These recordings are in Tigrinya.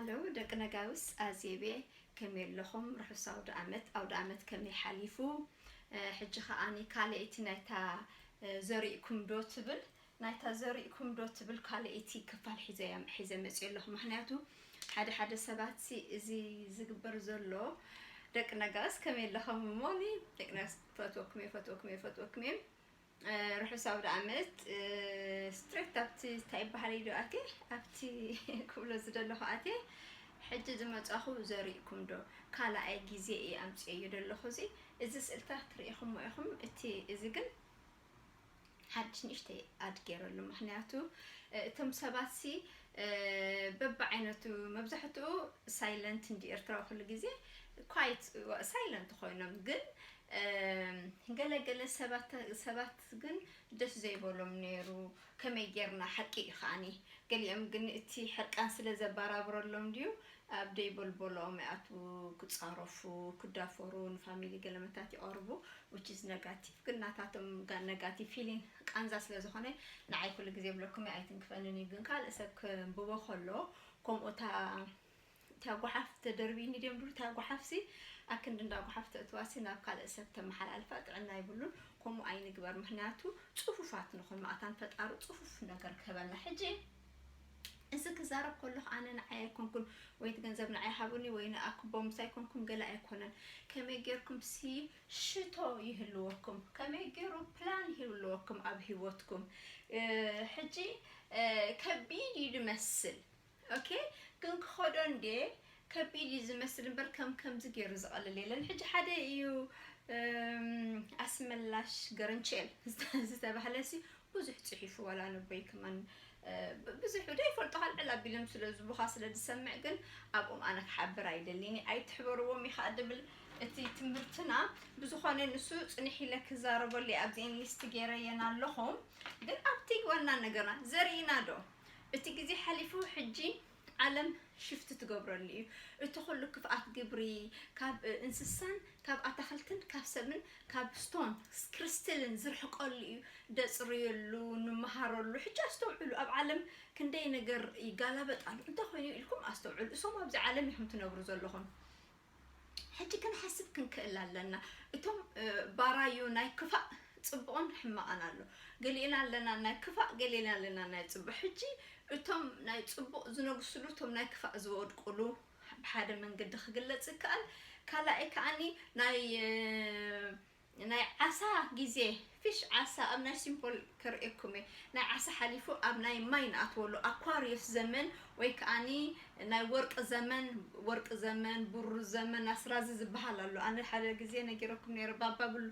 ሄሎ ደቂ ነጋውስ ኣዜቤ፣ ከመይ ኣለኹም? ርሑስ ኣውደ ኣመት። ኣውደ ኣመት ከመይ ሓሊፉ? እ፣ ሕጂ ከኣኒ ካልኣይቲ ናይታ፣ እ፣ ዘሪእኩም ዶ ትብል፣ ናይታ ዘሪእኩም ዶ ትብል ካልኣይቲ ክፋል ሒዘ እያ፣ ሒዘ መፅየ ኣለኹ። ምኽንያቱ ሓደ ሓደ ሰባት ሲ እዚ ዝግበር ዘሎ፣ ደቂ ነጋውስ ከመይ ኣለኹም? እሞኒ ደቂ ነጋውስ ፈትወኩም እየ፣ ፈትወኩም እየ፣ ፈትወኩም እየ። እ፣ ርሑስ ኣውደ ኣመት። እ፣ ስትሬት ኣብቲ እንታይ ይበሃል ኢሉ ኣትየ፣ ኣብቲ ክብሎ ዝደለኹ ኣትየ። ሕጂ ዝመጻኹ ዘሪእኩም ዶ? ካልኣይ ግዜ እየ ኣምጽኤዮ ዘለኹ። እዚ፣ እዚ ስእልታት ርኢኹሞ ኢኹም። እቲ፣ እዚ ግን ሓድሽ ንእሽተይ ኣድ ገይረሉ። ምኽንያቱ፣ እ፣ እቶም ሰባት ሲ፣ እ፣ በብዓይነቱ፣ መብዛሕትኡ ሳይለንት እንዲ ኤርትራዊ ኩሉ ግዜ ኳይት ሳይለንት ኮይኖም፣ ግን፣ እ፣ ገለ ገለ ሰባት፣ ሰባት ግን ደስ ዘይበሎም ነይሩ። ከመይ ጌርና ሓቂ እዩ ከዓኒ። ገሊኦም ግን እቲ ሕርቃን ስለ ዘበራብረሎም ድዩ ኣብ ደይበልበሎኦም ይኣትዉ፣ ክጻረፉ፣ ክዳፈሩ፣ ንፋሚሊ ገለመታት ይቐርቡ፣ which is negative። ግን ናታቶም ጋ-፣ negative feeling ቃንዛ ስለ ዝኾነ ንዓይ ኩሉ ግዜ ይብለኩም እየ፣ ኣይትንክፈንን እዩ። ግን ካልእ ሰብ ከንብቦ ከሎ ከምኡ እታ፣ እታ ጓሓፍ ተደርቢኒ ድዮም ድሩ፣ እታ ጓሓፍሲ ኣክንዲ እንዳ ጓሓፍ ተእትዋሲ ናብ ካልእ ሰብ ተመሓላልፋ ጥዕና ይብሉን። ከምኡ ኣይንግበር፣ ምኽንያቱ ጽፉፋት ንኹን፣ መኣታን ፈጣሪ ጽፉፍ ነገር ክህበና። ሕጂ እዚ ክዛረብ ከለኹ ኣነ ንዓይ ኣይኮንኩን፣ ወይ እቲ ገንዘብ ንዓይ ሃቡኒ ወይ ንኣክቦ ምስ ኣይኮንኩም ገለ ኣይኮነን። ከመይ ጌርኩም ሲ ሽቶ ይህልወኩም፣ ከመይ ጌሩ ፕላን ይህልወኩም ኣብ ህይወትኩም። እ፣ ሕጂ፣ እ፣ ከቢድ እዩ ዝመስል። ኦኬ፣ ግን ክኸዶ እንዴ ከቢድ እዩ ዝመስል እምበር ከም ከምዚ ገይሩ ዝቐልል የለን። ሕጂ ሓደ እዩ፣ እም፣ ኣስመላሽ ገረንቸል ዝተባህለ ሲ ብዙሕ ጽሒፉ፣ ዋላ ኣነቦይ ከማን፣ እ፣ ብ-፣ ብዙሕ ዶ ይፈልጦ ካልዕል ኣቢሎም ስለ ዝቡኻ ስለ ዝሰምዕ፣ ግን ኣብኦም ኣነ ክሓብር ኣይደልን። ኣይትሕበርዎም ኢኻ ድብል እቲ ትምህርትና። ብዝኾነ ንሱ ጽንሕ ኢለ ክዛረበሉ እየ። ኣብዚኤን ሊስት ገይረየን ኣለኹም። ግን ኣብቲ ዋና ነገርና ዘርኢና ዶ? እቲ ግዜ ሓሊፉ፣ ሕጂ ዓለም ሽፍት ትገብረሉ እዩ። እቲ ኩሉ ክፍኣት ግብሪ ካብ እንስሳን ካብ ኣታኽልትን ካብ ሰብን ካብ ስቶን ክሪስትልን ዝርሕቀሉ እዩ። ደጽርየሉ፣ ንመሃረሉ። ሕጂ ኣስተውዕሉ፣ ኣብ ዓለም ክንደይ ነገር ይጋላበጥ ኣሎ። እንታይ ኮይኑ ኢልኩም ኣስተውዕሉ። እሶም ኣብዚ ዓለም ኢኹም ትነብሩ ዘለኹም። ሕጂ ክንሓስብ ክንክእል ኣለና። እቶም፣ እ፣ ባራዩ ናይ ክፋእ ጽቡቕን ሕማቕን ኣሎ። ገሊእና ኣለና ናይ ክፋእ፣ ገሊእና ኣለና ናይ ጽቡቕ። ሕጂ እቶም ናይ ጽቡቕ ዝነግስሉ፣ እቶም ናይ ክፋእ ዝወድቁሉ ብሓደ መንገዲ ክግለጽ ይከኣል። ካልኣይ ከኣኒ ናይ፣ እ፣ ናይ ዓሳ ግዜ፣ ፊሽ ዓሳ ኣብ ናይ ሲምፖል ከርእየኩም እየ። ናይ ዓሳ ሓሊፉ ኣብ ናይ ማይ ንኣትወሉ ኣኳርዮስ ዘመን ወይ ከኣኒ ናይ ወርቂ ዘመን፣ ወርቂ ዘመን፣ ብሩር ዘመን፣ ኣስራዚ ዝበሃል ኣሎ። ኣነ ሓደ ግዜ ነጊረኩም ነይረ፣ ባባብል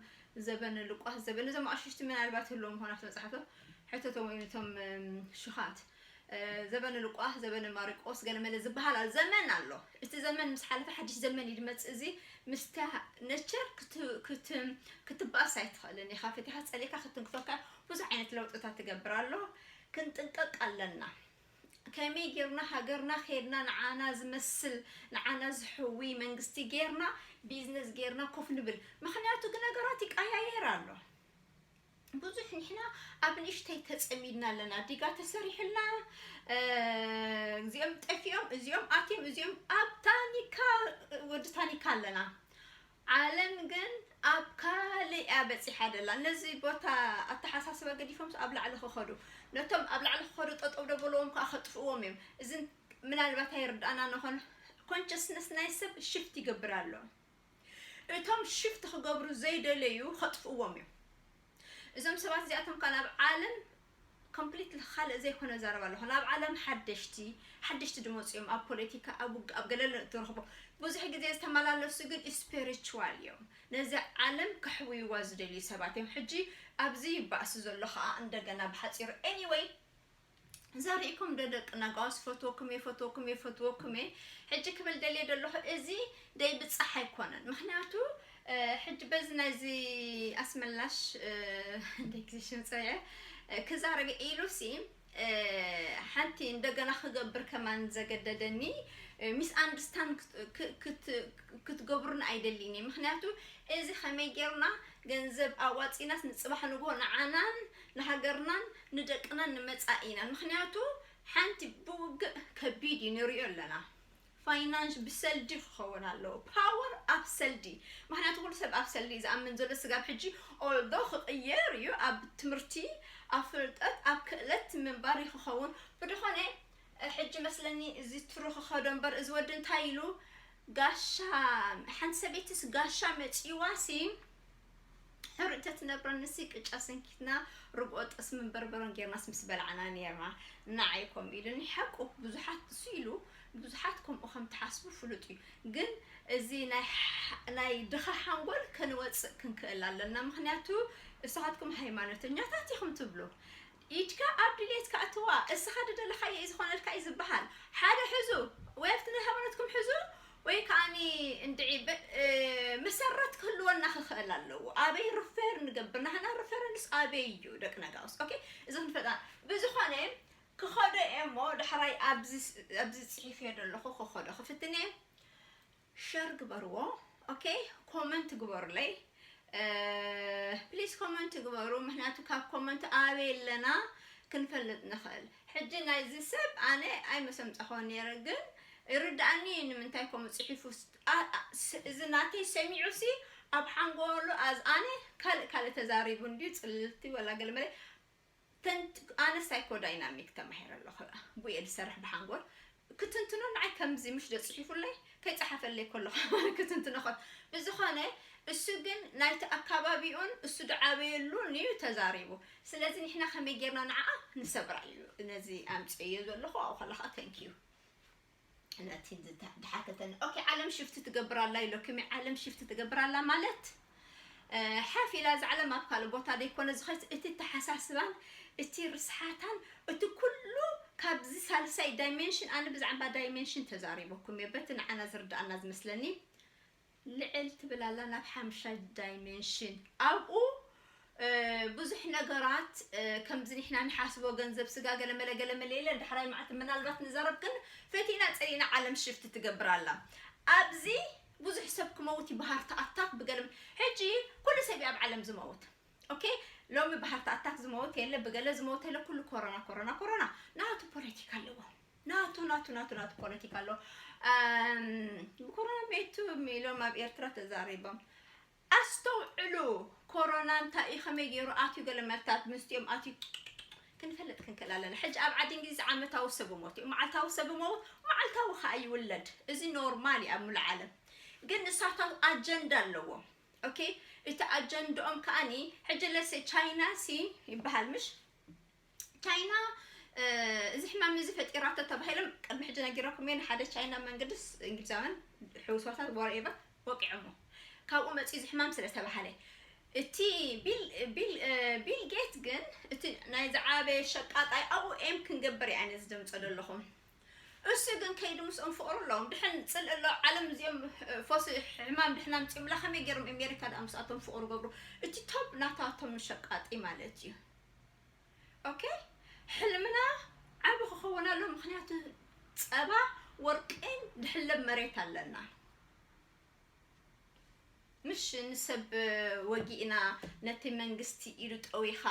ዘበነ ልቋስ ዘበነ፣ እዞም ኣሽሽቲ ምናልባት ህልዎም ኾና መጽሓፍቶም ሕተቶም ወይ ነቶም፣ እም፣ ሽኻት። እ፣ ዘበነ ሉቃስ፣ ዘበነ ማርቆስ፣ ገለመለ ዝበሃል ኣሎ። ዘመን ኣሎ። እቲ ዘመን ምስ ሓለፈ ሓድሽ ዘመን እዩ ዝመጽእ። እዚ ምስታ ነቸር ክት-፣ ክት-፣ ክትበኣስ ኣይትኽእልን ኢኻ። ፈቲኻ ጸሊእካ ክትንክፈካ ብዙሕ ዓይነት ለውጥታት ትገብር ኣሎ። ክንጥንቀቅ ኣለና። ከመይ ጌርና ሃገርና ኸይድና ንዓና ዝመስል፣ ንዓና ዝሕዊ መንግስቲ ጌርና፣ ቢዝነስ ጌርና ኮፍ ንብል? ምኽንያቱ ግን ነገራት ይቀያየር ኣሎ። ብዙሕ ንሕና ኣብ ንእሽተይ ተጸሚድና ኣለና። ዲጋ ተሰሪሕልና፣ እ፣ እዚኦም ጠፊኦም፣ እዚኦም ኣትዮም፣ እዚኦም ኣብ ታኒካ፣ ወዲ ታኒካ ኣለና። ዓለም ግን ኣብ ካልእ እያ በጺሓ ደላ። ነዚ ቦታ ኣተሓሳስባ ገዲፎም ኣብ ላዕሊ ክኸዱ፣ ነቶም ኣብ ላዕሊ ክኸዱ ጠጠው ደበልዎም ከኣ ከጥፍእዎም እዮም። እዚ ምናልባት ኣይርድኣና ንኾን፣ ኮንሽስነስ ናይ ሰብ ሽፍት ይገብር ኣሎ። እቶም ሽፍት ክገብሩ ዘይደለዩ ከጥፍእዎም እዮም። እዞም ሰባት እዚኣቶም ከኣ ናብ ዓለም ኮምፕሊትሊ ካልእ ዘይኮነ ዛረባ ኣለኹ። ናብ ዓለም ሓደሽቲ፣ ሓደሽቲ ድመጹ እዮም። ኣብ ፖለቲካ፣ ኣብ ውግእ፣ ኣብ ገለለ እትረኽቦ። ብዙሕ ግዜ ዝተመላለሱ ግን ስፒሪቹዋል እዮም። ነዚ ዓለም ከሕውይዋ ዝደልዩ ሰባት እዮም። ሕጂ ኣብዚ ይባእሱ ዘሎ ከኣ እንደገና ብሓጺሩ። ኤኒወይ፣ ዘሪእኩም ዶ ደቂ ነጋውስ? ፈትወኩም እየ፣ ፈትወኩም እየ፣ ፈትወኩም እየ። ሕጂ ክብል ደልየ ዘለኹ፣ እዚ ደይብጻሕ ኣይኮነን። ምኽንያቱ፣ እ፣ ሕጂ በዚ ናይዚ ኣስመላሽ፣ እ፣ እንደይ ግዜ ሽም ጸዊዐ፣ እ፣ ክዛረብ ኢሉ ሲ፣ እ፣ ሓንቲ እንደገና ክገብር ከማን ዘገደደኒ፣ እ፣ ሚስ ኣንደርስታንድ ክት-፣ ክ-፣ ክት-፣ ክትገብሩን ኣይደልን እየ። ምኽንያቱ እዚ ከመይ ጌርና ገንዘብ ኣዋጺናስ ንጽባሕ ንግሆ ንዓናን ንሃገርናን ንደቅናን ንመጻኢ ኢና። ምኽንያቱ ሓንቲ ብውግእ ከቢድ እዩ፣ ንሪኦ ኣለና። ፋይናንስ ብሰልዲ ክኸውን ኣለዎ። ፓወር ኣብ ሰልዲ። ምክንያቱ ኩሉ ሰብ ኣብ ሰልዲ ዝኣምን ዘሎ ስጋብ ሕጂ። ኦልዶ ክቕየር እዩ፣ ኣብ ትምህርቲ፣ ኣብ ፍልጠት፣ ኣብ ክእለት ምንባር እዩ ክኸውን። ብድኾነ ሕጂ መስለኒ እዚ ትሩ ክኸዶ እምበር፣ እዚ ወዲ እንታይ ኢሉ? ጋሻ፣ ሓንቲ ሰበይትስ ጋሻ መፂዋሲ፣ ሕሩጭ ተትነብረንሲ ቅጫ ሰንኪትና ርግኦ ጠስምን በርበረን ጌርናስ ምስ በላዕና ኔርና። ንዓይ ከምኡ ኢሉኒ። ሓቁ ብዙሓት እሱ ኢሉ፣ ብዙሓት ከምኡ ከም ትሓስቡ ፍሉጥ እዩ። ግን እዚ ናይ ሓ- ናይ ድኻ ሓንጎል ከንወፅእ ክንክእል ኣለና። ምክንያቱ እሳኻትኩም ሃይማኖተኛታት ኢኹም ትብሉ። ኢድካ ኣብ ድሌትካ እትዋ፣ እስኻ ዝደለኻዮ እዩ ዝኾነልካ እዩ ዝበሃል። ሓደ ሕዙ፣ ወይ ኣብቲ ናይ ሃይማኖትኩም ሕዙ፣ ወይ ከዓኒ እንድዒ ብ- እ፣ መሰረት ክህልወና ክኽእል ኣለዎ። ኣበይ ርፈር ንገብር? ናህና ርፈረንስ ኣበይ እዩ? ደቂ ነጋውስ። ኦኬ፣ እዚ ክንፈጣ ብዝኾነ ክኸዶ እየ እሞ፣ ዳሕራይ ኣብዚ ስ- ኣብዚ ጽሒፍዮ ዘለኹ ክኸዶ ክፍትን እየ። ሸር ግበርዎ። ኦኬ፣ ኮመንት ግበሩለይ። ፕሊስ ኮመንት ግበሩ፣ ምክንያቱ ካብ ኮመንት ኣበይ ኣለና ክንፈልጥ ንኽእል። ሕጂ ናይዚ ሰብ ኣነ ኣይመሰምፀኾን ነይረ፣ ግን ይርዳእኒ እዩ ንምንታይ ከምኡ ፅሒፉ። ስ- ኣ- ኣ- ስ- እዚ ናተይ ሰሚዑ ሲ ኣብ ሓንጎሉ ኣዝ ኣነ ካልእ ካልእ ተዛሪቡ እንድዩ፣ ፅልልቲ ወላ ገለ መለ ተንት ኣነ ሳይኮ ዳይናሚክ ተማሂረ ኣለኹ። ብኡ እየ ዝሰርሕ ብሓንጎል ክትንትኖ። ንዓይ ከምዚ ምሽ ዶ ፅሒፉለይ ከይፀሓፈለይ ከለኹ ክትንትኖ ኸ ብዝኾነ፣ እሱ ግን ናይቲ ኣካባቢኡን እሱ ዝዓበየሉን እዩ ተዛሪቡ። ስለዚ ንሕና ከመይ ጌርና ንዓኣ ንሰብራ እዩ። ነዚ ኣምፅእዮ ዘለኹ ኣብኡ ከለኻ ተንኪዩ ነቲ ዝተ- ድሓተተኒ። ኦኬ፣ ዓለም ሽፍት ትገብር ኣላ ኢለኩም። ዓለም ሽፍት ትገብር ኣላ ማለት ሓፍ ኢላ እዛ ዓለም ኣብ ካልእ ቦታ ዘይኮነ ዝኸይት፣ እቲ ተሓሳስባን እቲ ርስሓታን እቲ ኩሉ ካብዚ ሳልሳይ ዳይሜንሽን። ኣነ ብዛዕባ ዳይሜንሽን ተዛሪበኩም እየ፣ በቲ ንዓና ዝርዳኣና ዝመስለኒ። ልዕል ትብል ኣላ ናብ ሓምሻይ ዳይሜንሽን። ኣብኡ ብዙሕ ነገራት ከምዚ ንሕና ንሓስቦ፣ ገንዘብ፣ ስጋ፣ ገለመለ ገለመለ ኢለን ዳሕራይ መዓልቲ ምናልባት ንዘረብ፣ ግን ፈቲና ጸሊእና ዓለም ሽፍት ትገብር ኣላ። ኣብዚ ብዙሕ ሰብ ክመውት እዩ ብሃርት ኣታክ ብገለም። ሕጂ ኩሉ ሰብ እዩ ኣብ ዓለም ዝመውት። ኦኬ፣ ሎሚ ብሃርት ኣታክ ዝመውት የለ፣ ብገለ ዝመውት የለ። ኩሉ ኮሮና ኮሮና ኮሮና። ናቱ ፖለቲካ ኣለዎ። ናቱ ናቱ ናቱ ናቱ ፖለቲካ ኣለዎ። ብኮሮና ሜቱ ኢሎም ኣብ ኤርትራ ተዛሪቦም። ኣስተውዕሉ። ኮሮና እንታይ እዩ፣ ከመይ ገይሩ ኣትዩ፣ ገለ መታት ምስቲኦም ኣትዩ ክንፈልጥ ክንክእል ኣለና። ሕጂ ኣብ ዓዲ እንግሊዝ ዓመታዊ ሰብ ሞት እዩ፣ መዓልታዊ ሰብ ሞት፣ መዓልታዊ ከዓ ይውለድ። እዚ ኖርማል እዩ ኣብ ሙሉእ ዓለም። ግን ንሳቶም ኣጀንዳ ኣለዎም። ኦኬ፣ እቲ ኣጀንድኦም ከዓኒ ሕጂ ለሰ ቻይና ሲ ይበሃል ምሽ ቻይና እዚ ሕማም እዚ ፈጢራቶ ተባሂሎም ቅድሚ ሕጂ ነጊረኩም እየ። ንሓደ ቻይና መንገድስ እንግሊዛውያን ሕውስዋሳት ወርኤቨር ወቂዖሞ ካብኡ መፂ እዚ ሕማም ስለ ተባሃለ። እቲ ቢል ቢል ቢል ጌት ግን እቲ ናይ ዝዓበየ ሸቃጣይ ኣብኡ ኤም ክንገብር እየ ኣነ ዝደምፀ ዘለኹም። እሱ ግን ከይዱ ምስኦም ፍቕሩ ኣለዎም። ድሕን ፅልእ ኣሎ ዓለም እዚኦም ፈሱ ሕማም ድሕና ምፅምላ ከመይ ገይሮም ኣሜሪካ ደኣ ምስኣቶም ፍቕሩ ገብሩ? እቲ ቶብ ናታቶም ሸቃጢ ማለት እዩ። ኦኬ፣ ሕልምና ዓቢ ክኸውን ኣሎ። ምክንያቱ ፀባ ወርቅን ድሕለብ መሬት ኣለና። ምሽ ንሰብ ወጊእና ነቲ መንግስቲ ኢሉ ጠዊኻ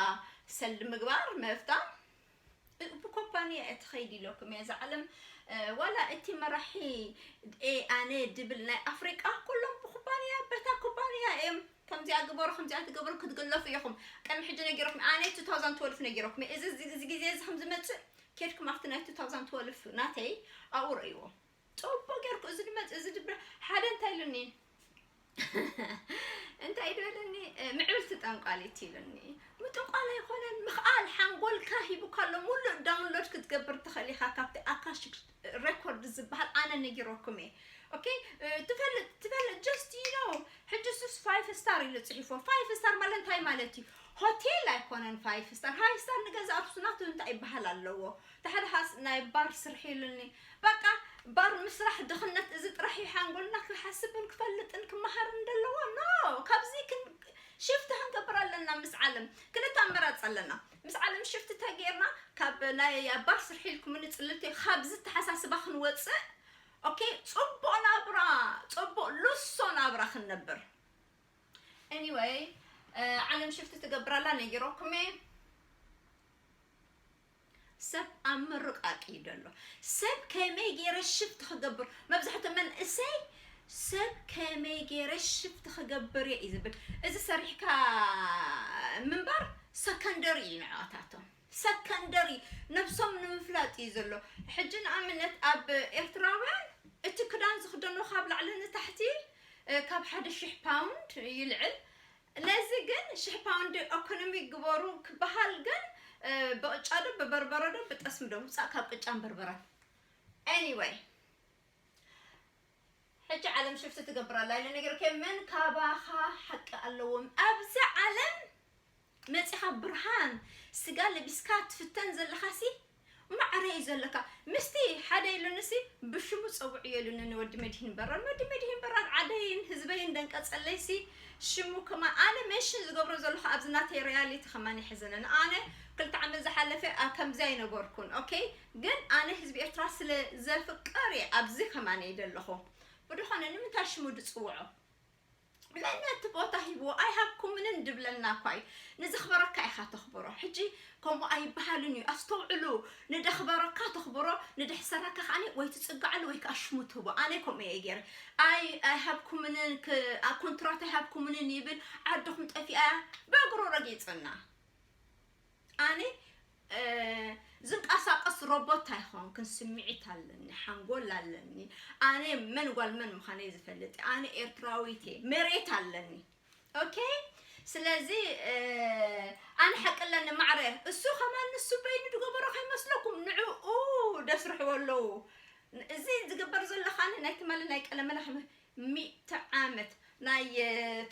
ሰልዲ ምግባር መፍታ ብኮምፓንያ እየ ትኸይድ ኢለኩም እየ። እዛ ዓለም ዋላ እቲ መራሒ ኤ ኣነ ድብል ናይ ኣፍሪቃ ኩሎም ብኩባንያ በታ ኩባንያ እዮም። ከምዚኣ ግበሩ ከምዚኣ ትገብሩ ክትግለፉ ኢኹም። ቀድሚ ሕጂ ነጊረኩም ኣነ two thousand twelve ነጊረኩም እየ። እዚ እዚ ግዜ እዚ ከም ዝመፅእ ኬድኩም ኣብቲ ናይ two thousand twelve ናተይ ኣብኡ ረእይዎ። ፅቡቅ ጌርኩ እዚ ድመፅ እዚ ድብረ ሓደ እንታይ ኢሉኒ እንታይ ድበለኒ ምዕብልቲ ጠንቋሊት ኢሉኒ። ምጥንቋል ኣይኮነን ምኽኣል ሓንጎልካ ሂቡካ ኣሎ። ሙሉእ ዳውንሎድ ክትገብር ትኽእል ኢኻ ካብቲ ኣካሽክ ሬኮርድ ዝበሃል ኣነ ነጊረኩም እየ። ኦኬ ትፈልጥ ትፈልጥ just you know ሕጂ ሱስ five star ኢሉ ፅሒፎ። Five star ማለት እንታይ ማለት እዩ? ሆቴል ኣይኮነን five star high star ንገዛ ኣብሱ ናቱ እንታይ ይበሃል ኣለዎ? ተሓደ ሃስ ናይ ባር ስርሒ ኢሉኒ። በቃ ባር ምስራሕ ድኽነት እዚ ጥራሕ እዩ ሓንጎልና ክሓስብን ክፈልጥን ክመሃርን ደለዎ። ኖ ካብዚ ክን ሽፍት ክንገብር ኣለና። ምስ ዓለም ክልተ ኣመራፅ ኣለና። ምስ ዓለም ሽፍት ተጌርና ካብ ናይ ባር ስርሒ ኢልኩምኒ ፅልልቲ ካብዚ ተሓሳስባ ክንወፅእ ኦኬ ፅቡቅ ናብራ ፅቡቅ ልሶ ናብራ ክንነብር። Anyway ዓለም ሽፍት ትገብር ኣላ ነጊረኩም እየ። ሰብ ኣብ ምርቃቅ እዩ ዘሎ። ሰብ ከመይ ገይረ ሽፍት ክገብር፣ መብዛሕትኡ መንእሰይ ሰብ ከመይ ገይረ ሽፍት ክገብር እየ እዩ ዝብል። እዚ ሰሪሕካ ምንባር ሰከንደሪ እዩ ንዕኣታቶም። ሰከንደሪ ነብሶም ንምፍላጥ እዩ ዘሎ። ሕጂ ንኣብነት ኣብ ኤርትራውያን እቲ ክዳን ዝኽደኖ ካብ ላዕሊ ንታሕቲ ካብ ሓደ ሽሕ ፓውንድ ይልዕል። ነዚ ግን ሽሕ ፓውንድ ኢኮኖሚ ግበሩ ክበሃል ግን ብቕጫ ዶ ብበርበረ ዶ ብጠስሚ ዶ ምውፃእ ካብ ቅጫን በርበረን። Anyway፣ ሕጂ ዓለም ሽፍቲ ትገብር ኣላ ኢለ ነገር ከ መን ካባኻ ሓቂ ኣለዎም ኣብዚ ዓለም መፂኻ ብርሃን ስጋ ለቢስካ ትፍተን ዘለኻሲ ማዕረ እዩ ዘለካ። ምስቲ ሓደ ኢሉንሲ ብሽሙ ፀውዕዮ ኢሉኒ ንወዲ መድሂን በራድ። ወዲ መድሂን በራድ ዓደይን ህዝበይን ደንቀፀለይሲ ሽሙ ከማ ኣነ ሜንሽን ዝገብሮ ዘለኹ ኣብዚ ናተይ ሪያሊቲ ከማን ይሕዘነን። ኣነ ክልተ ዓመት ዝሓለፈ ኣብ ከምዚ ኣይነበርኩን። ኦኬ፣ ግን ኣነ ህዝቢ ኤርትራ ስለ ዘፍቅር እየ ኣብዚ ከማን እየ ዘለኹ። ብድኾነ ንምንታይ ሽሙ ድፅውዖ? መን ነቲ ቦታ ሂብዎ ኣይሃብኩምንን ድብለና እኳ እዩ። ንዘኽበረካ ኢኻ ተኽብሮ። ሕጂ ከምኡ ኣይበሃልን እዩ። ኣስተውዕሉ። ንደኽበረካ ተኽብሮ፣ ንደሕሰረካ ከዓኒ ወይ ትጽግዓሉ ወይ ከኣ ሽሙ ትህቦ። ኣነ ከምኡ እየ ገይረ። ኣይ ኣይሃብኩምንን ክ- ኣ- ኮንትራት ኣይሃብኩምንን ይብል ዓድኹም ጠፊኣ እያ በእግሩ ረጊጽና። ኣነ ዝንቀሳቀስ ሮቦት ኣይኮንክን፣ ስምዒት ኣለኒ፣ ሓንጎል ኣለኒ። ኣነ መን ጓል መን ምዃነይ ዝፈልጥ፣ ኣነ ኤርትራዊት እየ፣ መሬት ኣለኒ። ኦኬ፣ ስለዚ ኣነ ሓቂ ኣለኒ ማዕረ። እሱ ከማን ንሱ በይኑ ዝገበሮ ከይመስለኩም፣ ንዕኡ ደስርሕዎ ኣለዉ። እዚ ዝግበር ዘሎ ከዓኒ ናይ ትማሊ ናይ ቀለመለ ከም ሚእቲ ዓመት ናይ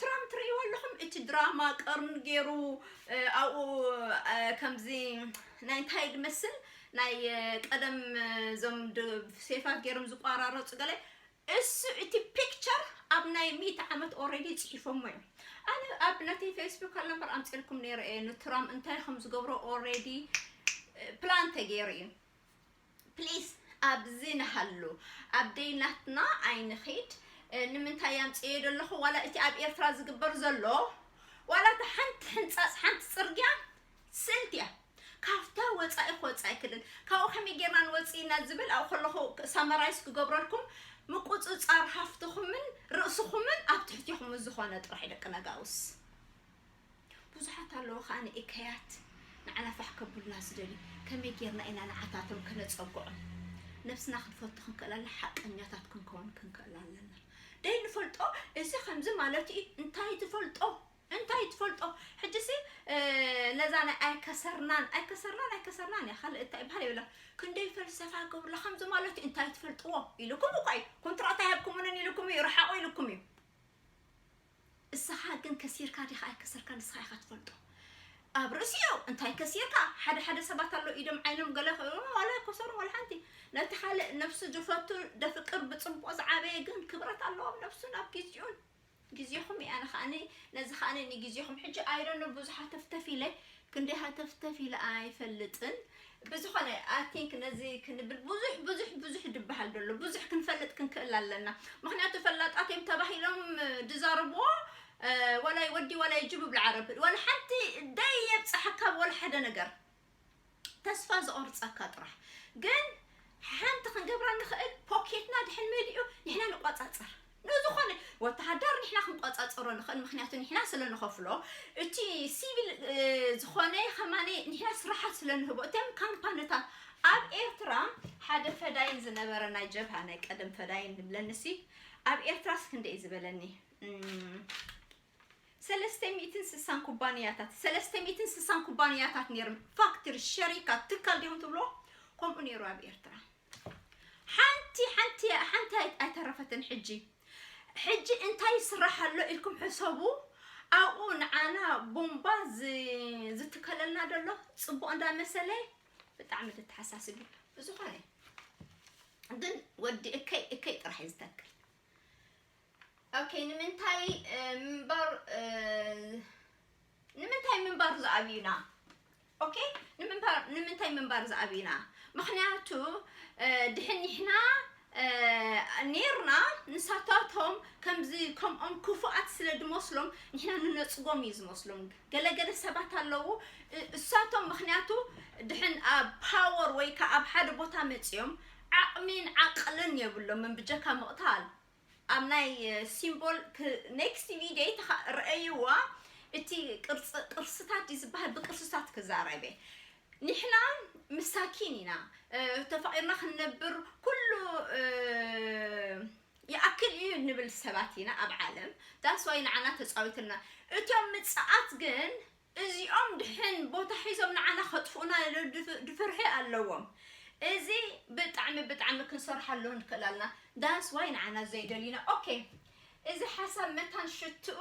ትራምፕ ትርእይዎ ኣለኹም። እቲ ድራማ ቀርን ገይሩ ኣብኡ ከምዚ ናይ እንታይ ድመስል ናይ ቀደም እዞም ሴፋት ገይሮም ዝቋራረፁ ገለ እሱ እቲ ፒክቸር ኣብ ናይ ሚእቲ ዓመት ኦሬዲ ፅሒፎሞ እዮም። ኣነ ኣብ ነተይ ፌስቡክ ኣሎ እምበር ኣምፅልኩም ነይረ እየ ንትራምፕ እንታይ ከም ዝገብሮ ኦሬዲ ፕላን ተገይሩ እዩ። ፕሊስ ኣብዚ ንሃሉ ኣብ ደይናትና ኣይንኺድ። ንምንታይ ኣምፅኤ ዘለኹ ዋላ እቲ ኣብ ኤርትራ ዝግበር ዘሎ ዋላ እቲ ሓንቲ ሕንፃፅ ሓንቲ ፅርግያ ስልት እያ። ካብታ ወፃኢ ክወፃ ኣይክልን። ካብኡ ከመይ ጌርና ንወፅእ ኢና ዝብል ኣብኡ ከለኹ ሳመራይስ ክገብረልኩም ምቁፅፃር ሃፍትኹምን ርእስኹምን ኣብ ትሕቲኹም ዝኾነ ጥራሕ ደቂ ነጋውስ። ብዙሓት ኣለዉ ከኣ ንእከያት ንዓና ፋሕ ከብሉና ዝደልዩ። ከመይ ጌርና ኢና ንዓታቶም ከነጸግዖም? ነብስና ክንፈቱ ክንክእል ኣለና፣ ሓቀኛታት ክንከውን ክንክእል ኣለና። ደይ ንፈልጦ እዚ ከምዚ ማለት እዩ እንታይ ትፈልጦ እንታይ ትፈልጦ? ሕጂ ሲ ነዛ ናይ ኣይከሰርናን ኣይከሰርናን ኣይከሰርናን እያ ካልእ እንታይ ይበሃል የብላ። ክንደይ ፈልሰፋ ገብርላ ከምዚ ማለት እዩ እንታይ ትፈልጥዎ ኢልኩም እኳ እዩ ኮንትራት ኣይሃብኩምንን ኢልኩም እዩ ርሓቑ ኢልኩም እዩ። እስኻ ግን ከሲርካ ዲኻ ኣይከሰርካ ንስኻ ኢኻ ትፈልጦ። ኣብ ርእሲኡ እንታይ ከሲርካ ሓደ ሓደ ሰባት ኣሎ ኢዶም ዓይኖም ገለ ዋላ ኣይከሰሩ ዋላ ሓንቲ ነቲ ካልእ ነብሱ ዝፈቱ ደፍቅር ብፅቡቅ ዝዓበየ ግን ክብረት ኣለዎም ነብሱን ኣብ ግዚኡን ግዚኹም እያ ንኸኣኒ ነዚ ኸኣኒ ንግዚኹም ሕጂ ኣይደኖ ብዙሕ ሃተፍተፍ ኢለ ክንደይ ሃተፍተፍ ኢለ ኣይፈልጥን። ብዝኾነ ኣቲንክ ነዚ ክንብል ብዙሕ ብዙሕ ብዙሕ ድበሃል ደሎ ብዙሕ ክንፈልጥ ክንክእል ኣለና። ምክንያቱ ፈላጣት እዮም ተባሂሎም ድዛረብዎ ዋላይ ወዲ ዋላይ ጅብ ብላ ዓረብ ዋላ ሓንቲ ደይ የብፅሓካ ወላ ሓደ ነገር ተስፋ ዝቆርፀካ ጥራሕ ግን ሓንቲ ክንገብራ ንኽእል ፖኬትና ድሕን መሊኡ ንሕና ንቋፃፀር ንዝኾነ ወተሃደር ንሕና ክንቋፃፀሮ ንኽእል ምክንያቱ ንሕና ስለ ንኸፍሎ እቲ ሲቪል ዝኾነ ከማኒ ንሕና ስራሓት ስለ ንህቦ እቶም ካምፓንታት ኣብ ኤርትራ ሓደ ፈዳይን ዝነበረ ናይ ጀብሃ ናይ ቀደም ፈዳይን ንብለንሲ ኣብ ኤርትራስ ክንደይ ዝበለኒ ሰለስተ ሚእትን ስሳን ኩባንያታት ሰለስተ ሚእትን ስሳን ኩባንያታት ነይሮም ፋክትሪ ሸሪካ ትካል ዲኹም ትብሎ ከምኡ ነይሩ ኣብ ኤርትራ ሓንቲ ሓንቲ ሓንቲ ኣይተረፈትን ሕጂ ሕጂ እንታይ ይስራሕ ኣሎ ኢልኩም ሕሰቡ ኣብኡ ንዓና ቦምባ ዝትከለልና ደሎ ፅቡቅ እንዳመሰለ ብጣዕሚ ተተሓሳስብ እዩ ብዝኾነ ግን ወዲ እከይ እከይ ጥራሕ እዩ ዝተክል ኦኬ ንምንታይ ምንባር ንምንታይ ምንባር ዝኣብዩና ኦኬ ንምንታይ ምንባር ዝኣብዩና ምክንያቱ ድሕን ንሕና እ፣ ኔርና። ንሳታቶም ከምዚ ከምኦም ክፉኣት ስለ ድመስሎም ንሕና ንነጽጎም እዩ ዝመስሎም። ገለገለ ሰባት ኣለዉ፣ እ፣ እሳቶም ምኽንያቱ ድሕን ኣብ ፓወር ወይ ከኣ ኣብ ሓደ ቦታ መጺኦም ዓቕሚን ዓቕልን የብሎምን ብጀካ ምቕታል። ኣብ ናይ፣ እ፣ ሲምቦል ክ-፣ ኔክስት ቪድዮ ተኻ-፣ ረኣይዋ። እቲ ቅርጽ-፣ ቅርስታት እዩ ዝበሃል፣ ብቅርስታት ክዛረብ እየ። ንሕና መሳኪን ኢና፣ እ፣ ተፋቒርና ክንነብር ኩሉ፣ እ፣ ይኣክል እዩ እንብል ሰባት ኢና ኣብ ዓለም። That's why ንዓና ተጻዊትና። እቶም ምጽኣት ግን እዚኦም ድሕን ቦታ ሒዞም ንዓና ከጥፍኡና ድፍ-፣ ድፍርሒ ኣለዎም። እዚ ብጣዕሚ ብጣዕሚ ክንሰርሓሉ ንክእል ኣለና። That's why ንዓና ዘይደልዩና። ኦኬ፣ እዚ ሓሳብ መታን ሽትኡ፣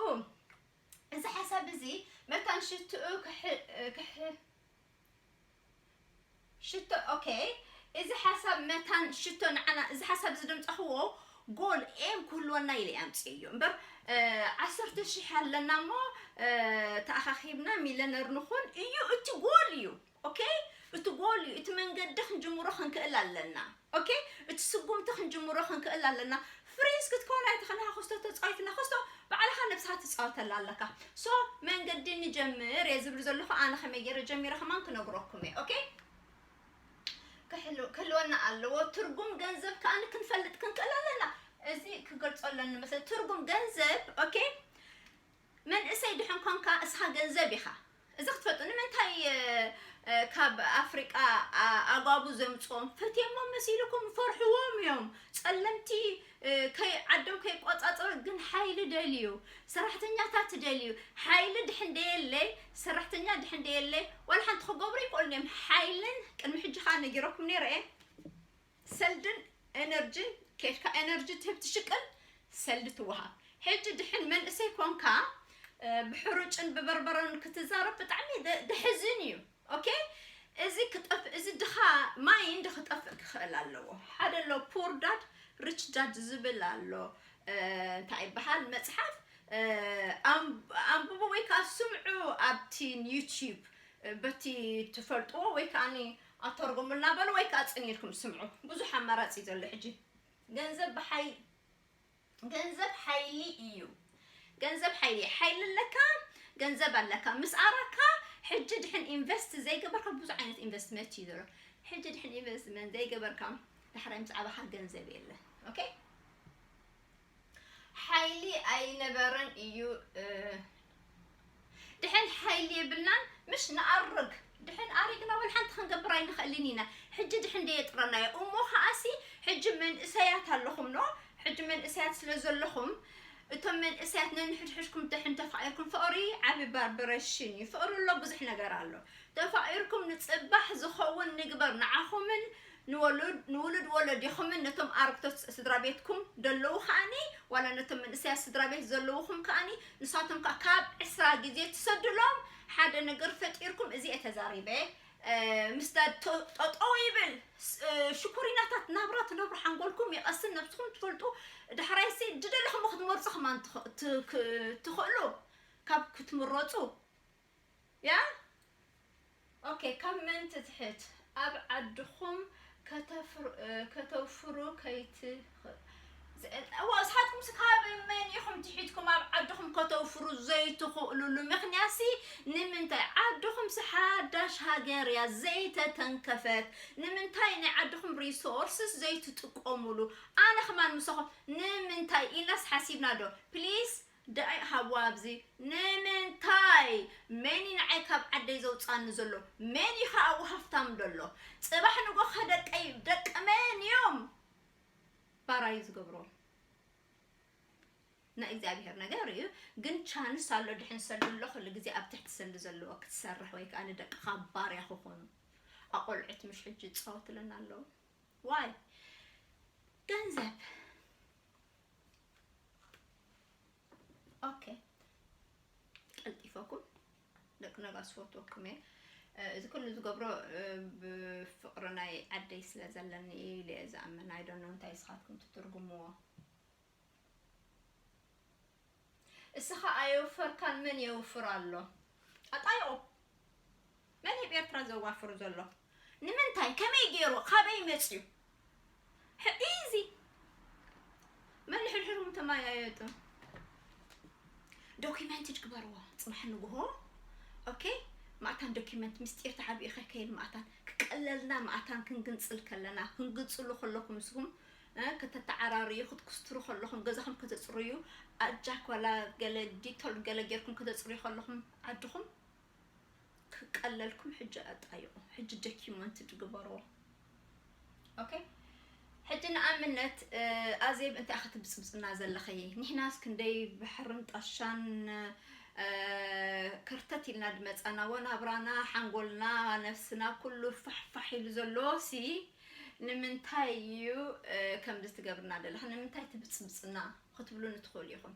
እዚ ሓሳብ እዚ መታን ሽትኡ ክሕ-፣ ክሕ-፣ ሽቶ፣ ኦኬ። እዚ ሓሳብ መታን ሽቶ ንዓና፣ እዚ ሓሳብ እዚ ደምጻኽዎ ጎል ኤም ክህልወና ኢለ እየ ኣምጽእዮ። እምበር፣ እ፣ ዓሰርተ ሽሕ ኣለና እሞ፣ እ፣ ተኣኻኺብና ሚለነር ንኹን እዩ፣ እቲ ጎል እዩ። ኦኬ? እቲ ጎል እዩ። እቲ መንገዲ ክንጅምሮ ክንክእል ኣለና። ኦኬ? እቲ ስጉምቲ ክንጅምሮ ክንክእል ኣለና። ፍሪንስ ክትከውን ኣይትኽእልን ኢኻ፣ ክስቶ ተጻዊትና፣ ክስቶ ባዕልኻ ነብስኻ ትጻወተላ ኣለካ። ሶ፣ መንገዲ ንጀምር እየ ዝብል ዘለኹ፣ ኣነ ከመይ ገይረ ጀሚረ ከማን ክነግረኩም እየ። ኦኬ? ክሕሉ-፣ ክህልወና ኣለዎ። ትርጉም ገንዘብ ከኣ ክንፈልጥ ክንክእል ኣለና። እዚ ክገልጾ ኣለኒ መሰለኝ። ትርጉም ገንዘብ፣ ኦኬ? መንእሰይ ድሕን ኮንካ እስኻ ገንዘብ ኢኻ። እዚ ክትፈልጡ። ንምንታይ፣ እ፣ እ፣ ካብ ኣፍሪቃ፣ ኣ-፣ ኣጓቡ ዘምጽኦም ፈትዮሞም መሲልኩም ፈርሕዎም እዮም። ጸለምቲ፣ እ፣ ከይ-፣ ዓዶም ከይቆጻጸሩ ግን ሓይሊ ደልዩ። ሰራሕተኛታት ደልዩ። ሓይሊ ድሕን ደየለ፣ ሰራሕተኛ ድሕን ደየለ፣ ዋላ ሓንቲ ክገብሩ ይክእሉን እዮም። ሓይልን ቅድሚ ሕጂ ከኣ ነጊረኩም ነይረ እየ። ሰልድን ኤነርጂን ኬድካ ኤነርጂ ትህብ ትሽቅል ሰልዲ ትወሃብ። ሕጂ ድሕን መንእሰይ ኮንካ፣ እ፣ ብሕሩጭን ብበርበረን ክትዛረብ ብጣዕሚ ደ-፣ ደሕዝን እዩ። ኦኬ? እዚ ክጠፍ-፣ እዚ ድኻ ማይንድ ክጠፍእ ክኽእል ኣለዎ። ሓደ ኣሎ ፑር ዳድ ሪች ዳድ ዝብል ኣሎ። እ፣ እንታይ ይበሃል መጽሓፍ? እ፣ ኣም-፣ ኣንብቡ ወይ ከዓ ስምዑ ኣብቲ ዩቲዩብ፣ እ፣ በቲ ትፈልጥዎ ወይ ከዓ ኣተርጉሙልና በሉ ወይ ከዓ ጽን ኢልኩም ስምዑ። ብዙሕ ኣማራጺ እዩ ዘሎ ሕጂ። ገንዘብ ብሓይ-፣ ገንዘብ ሓይሊ እዩ። ገንዘብ ሓይሊ፣ ሓይሊ ኣለካ፣ ገንዘብ ኣለካ። ምስ ኣራካ ሕጂ ድሕን ኢንቨስት ዘይገበርካ ብዙሕ ዓይነት ኢንቨስትመንት እዩ ዘሎ። ሕጂ ድሕን ኢንቨስትመንት ዘይገበርካ ዳሕራይ ምስ ዓባኻ ገንዘብ የለ። ኦኬ? ሓይሊ ኣይነበረን እዩ፣ እ፣ ድሕን ሓይሊ የብልናን፣ ምሽ ንኣርግ። ድሕን ኣሪግና ወላ ሓንቲ ክንገብር ኣይንኽእልን ኢና። ሕጂ ድሕን ደየጥረናዮ። እሞ ከኣሲ ሕጂ መንእሰያት ኣለኹም ኖ? ሕጂ መንእሰያት ስለ ዘለኹም፣ እቶም መንእሰያት ነንሕድሕድኩም ድሕን ተፋቒርኩም፣ ፍቕሪ ዓቢ ቫይብሬሽን እዩ። ፍቕሪ ኣሎ፣ ብዙሕ ነገር ኣሎ። ተፋቒርኩም ንጽባሕ ዝኸውን ንግበር ንዓኹምን ንወሉድ-፣ ንውሉድ ወለዲኹምን ነቶም ኣረግቶት ስድራ ቤትኩም ደለዉ ከኣኒ፣ ዋላ ነቶም መንእሰያት ስድራ ቤት ዘለዉኹም ከኣኒ፣ ንሳቶም ከኣ ካብ ዕስራ ግዜ ትሰድሎም ሓደ ነገር ፈጢርኩም፣ እዚ እየ ተዛሪበ። እ፣ ምስ ዳድ ቶ-፣ ጠጠው ይብል፣ ስ-፣ እ፣ ሽኮሪናታት ናብራ ትነብሩ፣ ሓንጎልኩም ይቐስን፣ ነብስኹም ትፈልጡ። ዳሕራይሲ ድደለኹም ክትመርጹ ከማን ትኽ-፣ ትክ-፣ ትኽእሉ ካብ ክትምረጹ። ያ? ኦኬ፣ ካብ መን ትትሕት? ኣብ ዓድኹም ከተፍር-፣ እ፣ ከተውፍሩ ከይትኽ-፣ ዝ-፣ እዋ፣ ንስኻትኩም ስ-፣ ካብ መን ኢኹም ትሒትኩም ኣብ ዓድኹም ከተውፍሩ ዘይትኽእሉሉ ምኽንያትሲ ንምንታይ? ዓድኹም ስ-፣ ሓዳሽ ሃገር እያ ዘይተተንከፈት። ንምንታይ ናይ ዓድኹም ሪሶርስስ ዘይትጥቀሙሉ? ኣነ ከማን ምሳኹም ንምንታይ ኢልናስ ሓሲብና ዶ? ፕሊስ ደኣይ ሃብዋ ኣብዚ። ንምንታይ? መን እዩ ንዓይ ካብ ዓደይ ዘውጻኒ ዘሎ? መን እዩ ከኣ ሃፍታም ዘሎ? ጽባሕ ንጎ ከደቀይ ደቂ መን እዮም ባራዩ ዝገብርዎ? ናይ እግዚኣብሔር ነገር እዩ። ግን ቻንስ ኣሎ። ድሕን ሰልዲ ኣሎ፣ ኩሉ ግዜ ኣብ ትሕቲ ሰልዲ ዘለዎ ክትሰርሕ ወይ ከኣ ንደቅኻ ባርያ ክኾኑ። ኣቆልዑት ምሽ ሕጂ ይጻወትለና ኣለዉ። ዋይ? ገንዘብ። ኦኬ። ቀልጢፈኩም ደቂ ነጋስ ፈትወኩም እየ። እ፣ እዚ ኩሉ ዝገብሮ፣ እ፣ ብፍቕሪ ናይ ዓደይ ስለ ዘለኒ እዩ ኢለ እየ ዝኣምን። I don't know እንታይ ንስኻትኩም ትትርጉምዎ። እስኻ ኣየውፈርካን መን የውፍር ኣሎ? ኣጣይቑ። መን ኣብ ኤርትራ ዘዋፍር ዘሎ? ንምንታይ? ከመይ ገይሩ? ካበይ መጽዩ? ሕ-፣ ኢዚ። መን ሕርሕርኩም ተማያየጡ። ዶኪመንት ግበርዎ ጽባሕ ንግሆ። ኦኬ፣ ማእታን ዶኪመንት ምስጢር ተሓቢኡ ከይከይድ ማእታን ክቀለልና ማእታን ክንግንጽል ከለና ክንግንጽሉ ከለኹም ንስኹም እ፣ ከተተዓራርዩ ክትኩስትሩ ከለኹም ገዛኹም ከተጽርዩ ኣጃክ ዋላ ገለ ዲቶል ገለ ጌርኩም ከተጽርዩ ከለኹም ዓድኹም ክቀለልኩም ሕጂ ኣጣይቑ። ሕጂ ዶኪመንት ግበርዎ። ኦኬ፣ ሕጂ ንኣብነት ኣዜብ እንታይ ኢኺ ትብጽብጽና ዘለኺ? ንሕናስ ክንደይ ባሕርን ጣሻን ከርተት ኢልና ድመጻና ወናብራና ሓንጎልና ነፍስና ኩሉ ፋሕፋሕ ኢሉ ዘሎ ሲ ንምንታይ እዩ ከምዚ ትገብርና ዘለኺ? ንምንታይ ትብጽብጽና ክትብሉኒ ትኽእሉ ኢኹም።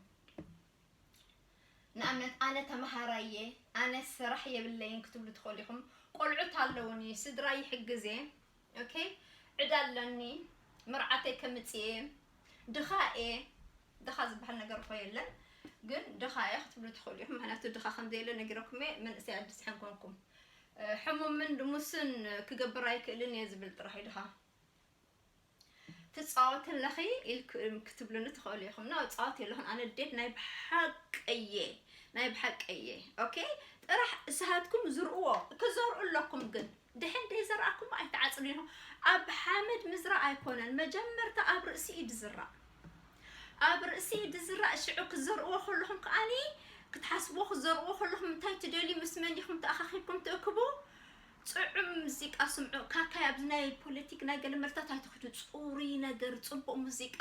ንኣብነት ኣነ ተምሃራይ እየ፣ ኣነ ስራሕ የብለይን ክትብሉ ትኽእሉ ኢኹም። ቆልዑት ኣለውኒ፣ ስድራ ይሕግዝ እየ። ኦኬ፣ ዕዳ ኣለኒ፣ መርዓተይ ከምጽእ እየ፣ ድኻ እየ። ድኻ ዝበሃል ነገር እኮ የለን፣ ግን ድኻ እየ ክትብሉ ትኽእሉ ኢኹም። ምክንያቱ ድኻ ከምዘየለ ነጊረኩም እየ፣ መንእሰይ ኣዲስ ሕን ኮንኩም። ሕሙምን ድሙስን ክገብር ኣይክእልን እየ ዝብል ጥራሕ እዩ ድኻ። ትጻወት ኣለኺ ኢልኩም ክትብሉኒ ትኽእሉ ኢኹም። ኖ፣ እጻወት የለኹን። ኣነ ኣዴት ናይ ብሓቂ እየ፣ ናይ ብሓቂ እየ። ኦኬ፣ ጥራሕ እሳሃትኩም ዝርእዎ ክዘርኡ ኣለኩም፣ ግን ድሕን ደይዘራእኩም ኣይትዓጽዱ ኢኹም። ኣብ ሓመድ ምዝራእ ኣይኮነን፣ መጀመርታ ኣብ ርእሲ እዩ ዝዝራእ። ኣብ ርእሲ እዩ ዝዝራእ። ሽዑ ክዘርእዎ ከለኹም ከኣኒ ክትሓስብዎ ክዘርእዎ ከለኹም እንታይ ትደልዩ ምስ መን ኢኹም ተኣኻኺብኩም ትእክቡ? ጽዑም ሙዚቃ ስምዑ። ካካይ ኣብዚ ናይ ፖለቲክ ናይ ገለ መርታት ኣይትኽዱ። ጽሩይ ነገር፣ ጽቡቕ ሙዚቃ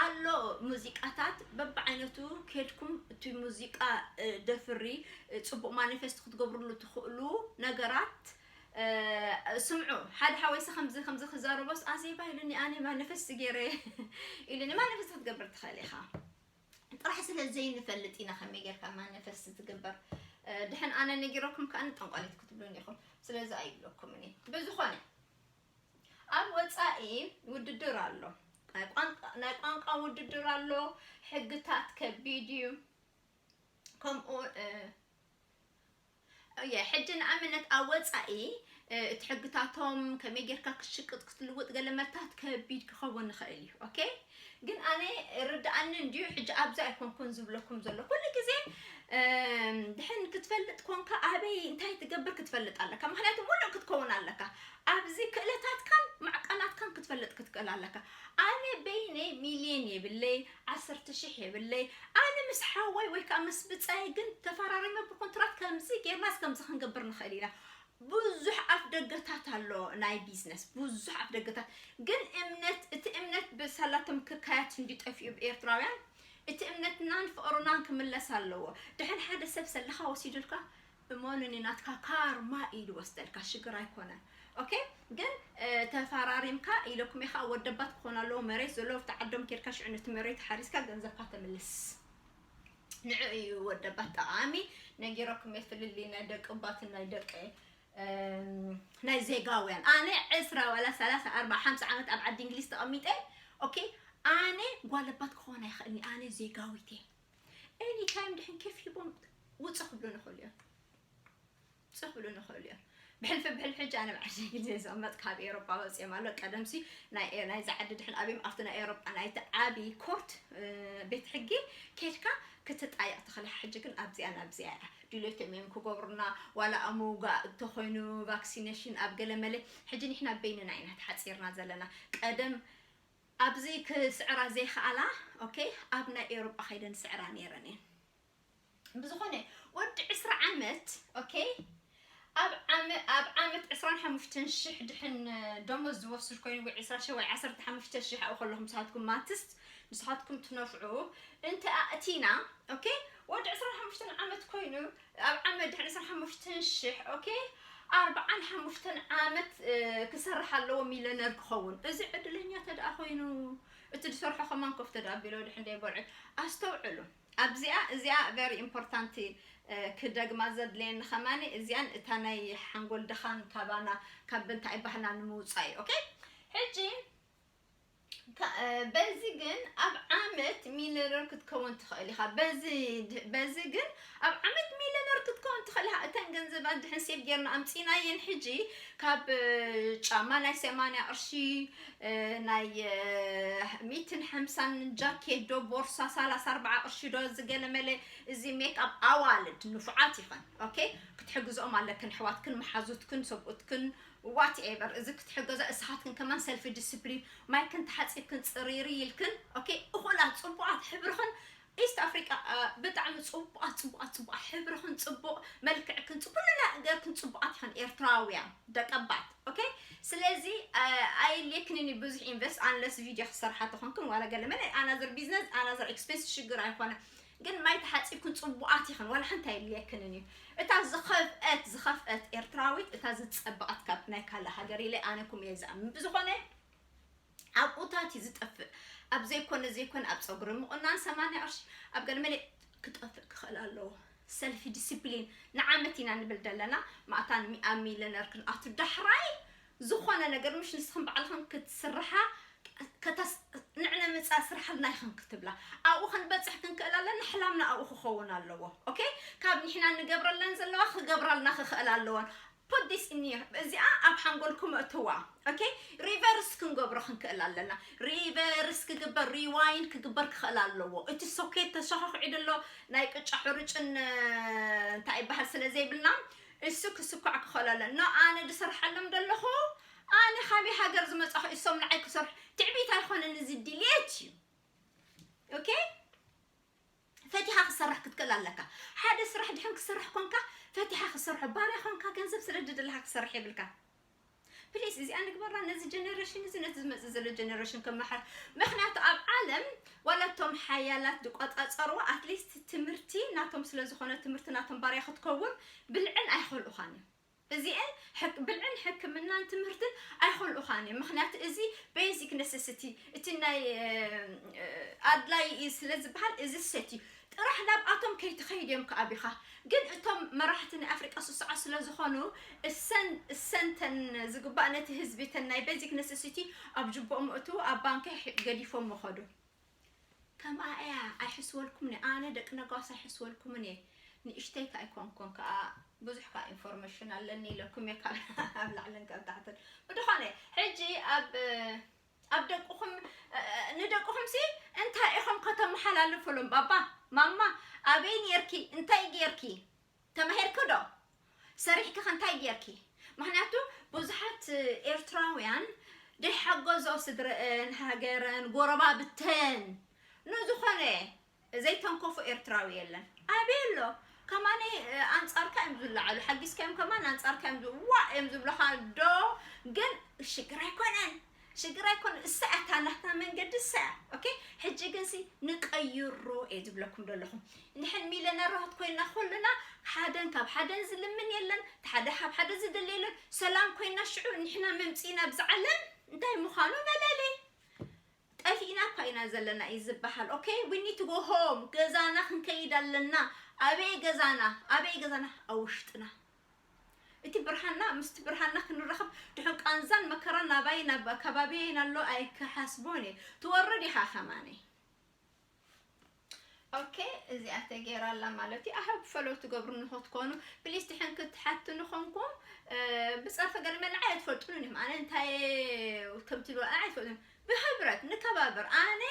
ኣሎ። ሙዚቃታት በብዓይነቱ ኬድኩም እቲ ሙዚቃ ደፍሪ ጽቡቕ ማኒፌስት ክትገብርሉ ትኽእሉ ነገራት ስምዑ። ሓደ ሓወይሲ ከምዚ ከምዚ ክዛረቦስ ኣዜባ ኢሉኒ፣ ኣነ ማኒፌስት ገይረ ኢሉኒ። ማኒፌስት ክትገብር ትኽእል ኢኻ። ጥራሕ ስለ ዘይንፈልጥ ኢና ከመይ ጌርካ ማኒፌስት ትግበር። ድሕን ኣነ ነጊረኩም ከኣ ጠንቋሊት ክትብሉኒ ኢኹም። ስለዚ ኣይብለኩምን እየ። ብዝኾነ ኣብ ወጻኢ ውድድር ኣሎ። ናይ ቋንቋ ውድድር ኣሎ። ሕግታት ከቢድ እዩ። ከምኡ እየ ሕጂ ንኣብነት ኣብ ወጻኢ እቲ ሕግታቶም ከመይ ጌርካ ክትሽቅጥ ክትልውጥ ገለ መርታት ከቢድ ክኸውን ይኽእል እዩ። ኦኬ፣ ግን ኣነ ርድኣኒ እንድዩ። ሕጂ ኣብዚ ኣይኮንኩን ዝብለኩም ዘሎ ኩሉ ግዜ ድሕን ክትፈልጥ ኮንካ ኣበይ እንታይ ትገብር ክትፈልጥ ኣለካ። ምክንያቱ ሙሉእ ክትከውን ኣለካ። ኣብዚ ክእለታትካን ማዕቀናትካን ክትፈልጥ ክትክእል ኣለካ። ኣነ በይነይ ሚልዮን የብለይ፣ ዓሰርተ ሽሕ የብለይ። ኣነ ምስ ሓወይ ወይ ከዓ ምስ ብጻይ ግን ተፈራሪመ ብኮንትራት ከምዚ ጌርናስ ከምዚ ክንገብር ንኽእል ኢና። ብዙሕ ኣፍ ደገታት ኣሎ ናይ ቢዝነስ፣ ብዙሕ ኣፍ ደገታት። ግን እምነት፣ እቲ እምነት ብሳላቶም ክካያት እንዲ ጠፊኡ ብኤርትራውያን፣ እቲ እምነትናን ፍቕርናን ክምለስ ኣለዎ። ድሕን ሓደ ሰብ ሰለኻ ወሲዱልካ እመኑኒ ናትካ ካርማ እዩ ዝወስደልካ፣ ሽግር ኣይኮነን። ኦኬ፣ ግን ተፋራሪምካ ኢለኩም ኢኻ ወደባት ክኾኑ ኣለዎ። መሬት ዘለዎ ኣብቲ ዓዶም ኬድካ ሽዑ ነቲ መሬት ሓሪስካ ገንዘብካ ተምልስ። ንዑ እዩ ወደባት ጠቓሚ። ነጊረኩም እየ ፍልልይ ናይ ደቂ ባትን ናይ ደቂ ናይ ዜጋውያን። ኣነ ዕስራ ዋላ ሰላሳ ኣርባዓ ሓምሳ ዓመት ኣብ ዓዲ እንግሊዝ ተቐሚጠ። ኦኬ፣ ኣነ ጓለባት ክኾን ኣይኽእልኒ። ኣነ ዜጋዊት እየ። ኤኒ ታይም ድሕን ኬፍ ሂቦም ውጽእ ክብሉ ንኽእሉ እዮም። ውጽእ ክብሉ ንኽእሉ እዮም። ብሕልፊ ብሕልፊ ሕጂ ኣነ ብዓዲ እንግሊዝ እየ ዝቕመጥ፣ ካብ ኤሮጳ ወጽኦም ኣሎ። ቀደምሲ ናይ ኤ-፣ ናይዚ ዓዲ ድሕን ኣብዮም ኣብቲ ናይ ኤሮጳ ናይቲ ዓቢ ኮርት፣ እ፣ ቤት ሕጊ ኬድካ ክትጣየቕ ትኽእል። ሕጂ ግን ኣብዚኣ ናብዚኣ እያ። ድሌቶም እዮም ክገብሩና፣ ዋላ ኣብ ምውጋእ እንተኾይኑ ቫክሲኔሽን ኣብ ገለ መለ። ሕጂ ንሕና በይንና ኢና ተሓጺርና ዘለና። ቀደም ኣብዚ ክስዕራ ዘይኸኣላ፣ ኦኬ፣ ኣብ ናይ ኤውሮጳ ከይደን ስዕራ ነይረን እየን። ብዝኾነ ወዲ ዕስራ ዓመት፣ ኦኬ፣ ኣብ ዓመ-፣ ኣብ ዓመት ዕስራን ሓሙሽተን ሽሕ ድሕን ደሞዝ ዝወስድ ኮይኑ ወይ ዕስራ ሽሕ ወይ ዓሰርተ ሓሙሽተ ሽሕ ኣብኡ ከለኹም ንስኻትኩም ማትስት፣ ንስኻትኩም ትነፍዑ እንተ ኣእቲና፣ ኦኬ፣ ወዲ ዕስራን ሓሙሽተን ዓመት ኮይኑ ኣብ ዓመት ድሕሪ ዕስራን ሓሙሽተን ሽሕ፣ ኦኬ፣ ኣርብዓን ሓሙሽተን ዓመት፣ እ፣ ክሰርሕ ኣለዎ ሚለነር ክኸውን። እዚ ዕድለኛ ተደኣ ኮይኑ፣ እቲ ዝሰርሖ ከማን ኮፍ ተደኣ ኣቢሎ ድሕን ደይበልዑ። ኣስተውዕሉ። ኣብዚኣ፣ እዚኣ ቨሪ ኢምፖርታንት፣ እ፣ ክደግማ ዘድልየኒ ከማኒ፣ እዚኣን እታ ናይ ሓንጎል ድኻን ካባና፣ ካብ እንታይ ባህልና ንምውጻእ እዩ። ኦኬ? ሕጂ በዚ ግን ኣብ ዓመት ሚሊዮነር ክትከውን ትኽእል ኢኻ። በዚ ግን ኣብ ዓመት ሚሊዮነር ክትከውን ትኽእል ኢኻ። እተን ገንዘባት ድሕን ሴቭ ጌርና ኣምፂናየን ሕጂ ካብ ጫማ ናይ ሰማንያ ቅርሺ፣ ናይ ሚትን ሓምሳን ጃኬት ዶ ቦርሳ ሰላሳ ኣርባዓ ቅርሺ ዶ ዝገለመለ፣ እዚ ሜክኣፕ ኣዋልድ ንፉዓት ይኸን ኦኬ ክትሕግዝኦም ኣለክን፣ ኣሕዋትክን መሓዙትክን ሰብኡትክን ዋትኤቨር፣ እዚ ክትሕገዛ። እሳኻትክን ከማን ሰልፊ ዲስፕሊን፣ ማይክን ተሓፂብክን ፅሪሪ ኢልክን ኦኬ እኹላት ፅቡቃት ሕብርኽን ኢስት ኣፍሪቃ ብጣዕሚ ፅቡቃት ፅቡቃት ፅቡቃት ሕብርኽን ፅቡቅ መልክዕክን ኩሉ ነገርክን ፅቡቃት ይኸን ኤርትራውያን ደቀባት ኦኬ። ስለዚ ኣየድልየክንን እዩ ብዙሕ ኢንቨስት፣ ኣንለስ ቪድዮ ክሰርሓ ተኾንክን ዋላ ገለ መለ ኣናዘር ቢዝነስ ኣናዘር ኤክስፔንስ ሽግር ኣይኮነ። ግን ማይ ተሓፂብክን ፅቡቃት ይኸን ዋላ ሓንቲ ኣየድልየክንን እዩ። እታ ዝኸፍአት ዝኸፍአት ኤርትራዊት እታ ዝፀበቐት ካብ ናይ ካልእ ሃገር ኢለ ኣነ ኩም እየ ዝኣምን። ብዝኾነ ኣብኡታት እዩ ዝጠፍእ። ኣብ ዘይኮነ ዘይኮነ ኣብ ፀጉሪ ምቑናን ሰማንያ ቅርሺ ኣብ ገለ መለ ክጠፍእ ክኽእል ኣለዎ። ሰልፊ ዲስፕሊን ንዓመት ኢና ንብል ዘለና። ማእታን ኣብ ሚለነር ክንኣቱ ዳሕራይ ዝኾነ ነገር ምሽ ንስኽን ባዕልኽን ክትስርሓ ከተስ ንዕነ ምፃ ስርሓልና ይኽን ክትብላ ኣብኡ ክንበፅሕ ክንክእል ኣለና። ሕላምና ኣብኡ ክኸውን ኣለዎ። ኦኬ ካብ ንሕና ንገብረለን ዘለዋ ክገብራልና ክኽእል ኣለዎን። Put this in your እዚኣ ኣብ ሓንጎልኩም እትዋ። ኦኬ ሪቨርስ ክንገብሮ ክንክእል ኣለና። ሪቨርስ ክግበር ሪዋይንድ ክግበር ክኽእል ኣለዎ። እቲ ሶኬት ተሸኻኽዒ ደሎ ናይ ቅጫ ሕሩጭን እንታይ ይበሃል ስለ ዘይብልና እሱ ክስኳዕ ክኽእል ኣለና። ኣነ ዝሰርሓሎም ደለኹ ኣነ ካበይ ሃገር ዝመጻኹ እሶም ንዓይ ክሰርሑ ትዕቢት ኣይኮነን። እዚ ድልየት እዩ። ኦኬ ፈቲኻ ክሰርሕ ክትክእል ኣለካ። ሓደ ስራሕ ድሕን ክሰርሕ ኮንካ ፈቲኻ ክሰርሖ ባርያ ኮንካ ገንዘብ ስለ ድደለካ ክሰርሕ የብልካ። ፕሊስ እዚኣ ንግበራ ነዚ ጀነሬሽን እዚ ነቲ ዝመፅእ ዘሎ ጀነሬሽን ከመሓር። ምክንያቱ ኣብ ዓለም ዋላ እቶም ሓያላት ዝቆፃፀርዎ ኣትሊስት ትምህርቲ ናቶም ስለ ዝኾነ ትምህርቲ ናቶም ባርያ ክትከውን ብልዕን ኣይኸልኡኻን እዮም። እዚአን ብልዕን ሕክምናን ትምህርትን ኣይኸልኡኻን እዮም። ምክንያቱ እዚ ቤዚክ ነሰሲቲ እቲ ናይ ኣድላይ እዩ ስለ ዝበሃል እዚ ሰት እዩ ጥራሕ ናብኣቶም ከይትኸይድ እዮም ክኣብኻ። ግን እቶም መራሕቲ ናይ ኣፍሪቃ ስሱዓ ስለ ዝኾኑ እሰን እሰንተን ዝግባእ ነቲ ህዝቢ ተን ናይ ቤዚክ ነሰሲቲ ኣብ ጅቦኦም እቱ ኣብ ባንከ ገዲፎም መኸዱ። ከምኣ እያ ኣይሕስወልኩምን እየ ኣነ ደቂ ነጋዋስ ኣይሕስወልኩምን እየ። ንእሽተይ ከ ኣይኮንኩን ከኣ ብዙሕ ከኣ ኢንፎርሜሽን ኣለኒ ኢለኩም እየ ካብ ኣብ ላዕልን ካብ ታሕትን። ብድኾነ ሕጂ ኣብ ኣብ ደቅኹም ንደቅኹም ሲ እንታይ ኢኹም ከተመሓላልፉሎም? ባባ ማማ ኣበይ ኔርኪ? እንታይ ጌርኪ? ተማሂርኪ ዶ? ሰሪሕኪ ከ እንታይ ጌርኪ? ምክንያቱ ብዙሓት ኤርትራውያን ደይሓገዞ ስድረአን ሃገረን ጎረባብተን ንዝኾነ ዘይተንከፉ ኤርትራዊ የለን። ኣበይ ኣሎ? ከማኒ ኣንጻርካ እዮም ዝለዓሉ ሓጊዝካዮም ከማን ኣንጻርካ እዮም ዋእ እዮም ዝብለኻ ዶ? ግን ሽግር ኣይኮነን ሽግር ኣይኮነን እሳ እያ እታ ናትና መንገዲ እሳ እያ። ኦኬ ሕጂ ግን ሲ ንቀይሮ እየ ዝብለኩም ዘለኹ። ንሕን ሚለነራት ኮይና ኩልና ሓደን ካብ ሓደን ዝልምን የለን ሓደ ካብ ሓደ ዝደሊ የለን። ሰላም ኮይና ሽዑ ንሕና መምፂእና ብዚ ዓለም እንታይ ምዃኑ መለሊ ጠፊእና እኳ ኢና ዘለና እዩ ዝበሃል። ኦኬ we need to go home ገዛና ክንከይድ ኣለና። ኣበይ ገዛና ኣበይ ገዛና ኣብ ውሽጥና እቲ ብርሃና ምስቲ ብርሃና ክንረኸብ ድሕን ቃንዛን መከራን ናባይ ናብ ከባቢየይን ኣሎ ኣይክሓስቦን እየ። ትወርድ ኢኻ ከማነይ። ኦኬ እዚኣ ተገይራ ኣላ ማለት እዩ። ኣሃብ ፈለው ትገብሩ ንኸትኮኑ ፕሊስ ድሕን ክትሓቱ ንኾንኩም ብፀርፈ ገለ መለ ኣየ ትፈልጡን እዮም ኣነ እንታይ ከም ትብሉ ኣየ ትፈልጡን። ብህብረት ንከባበር ኣነ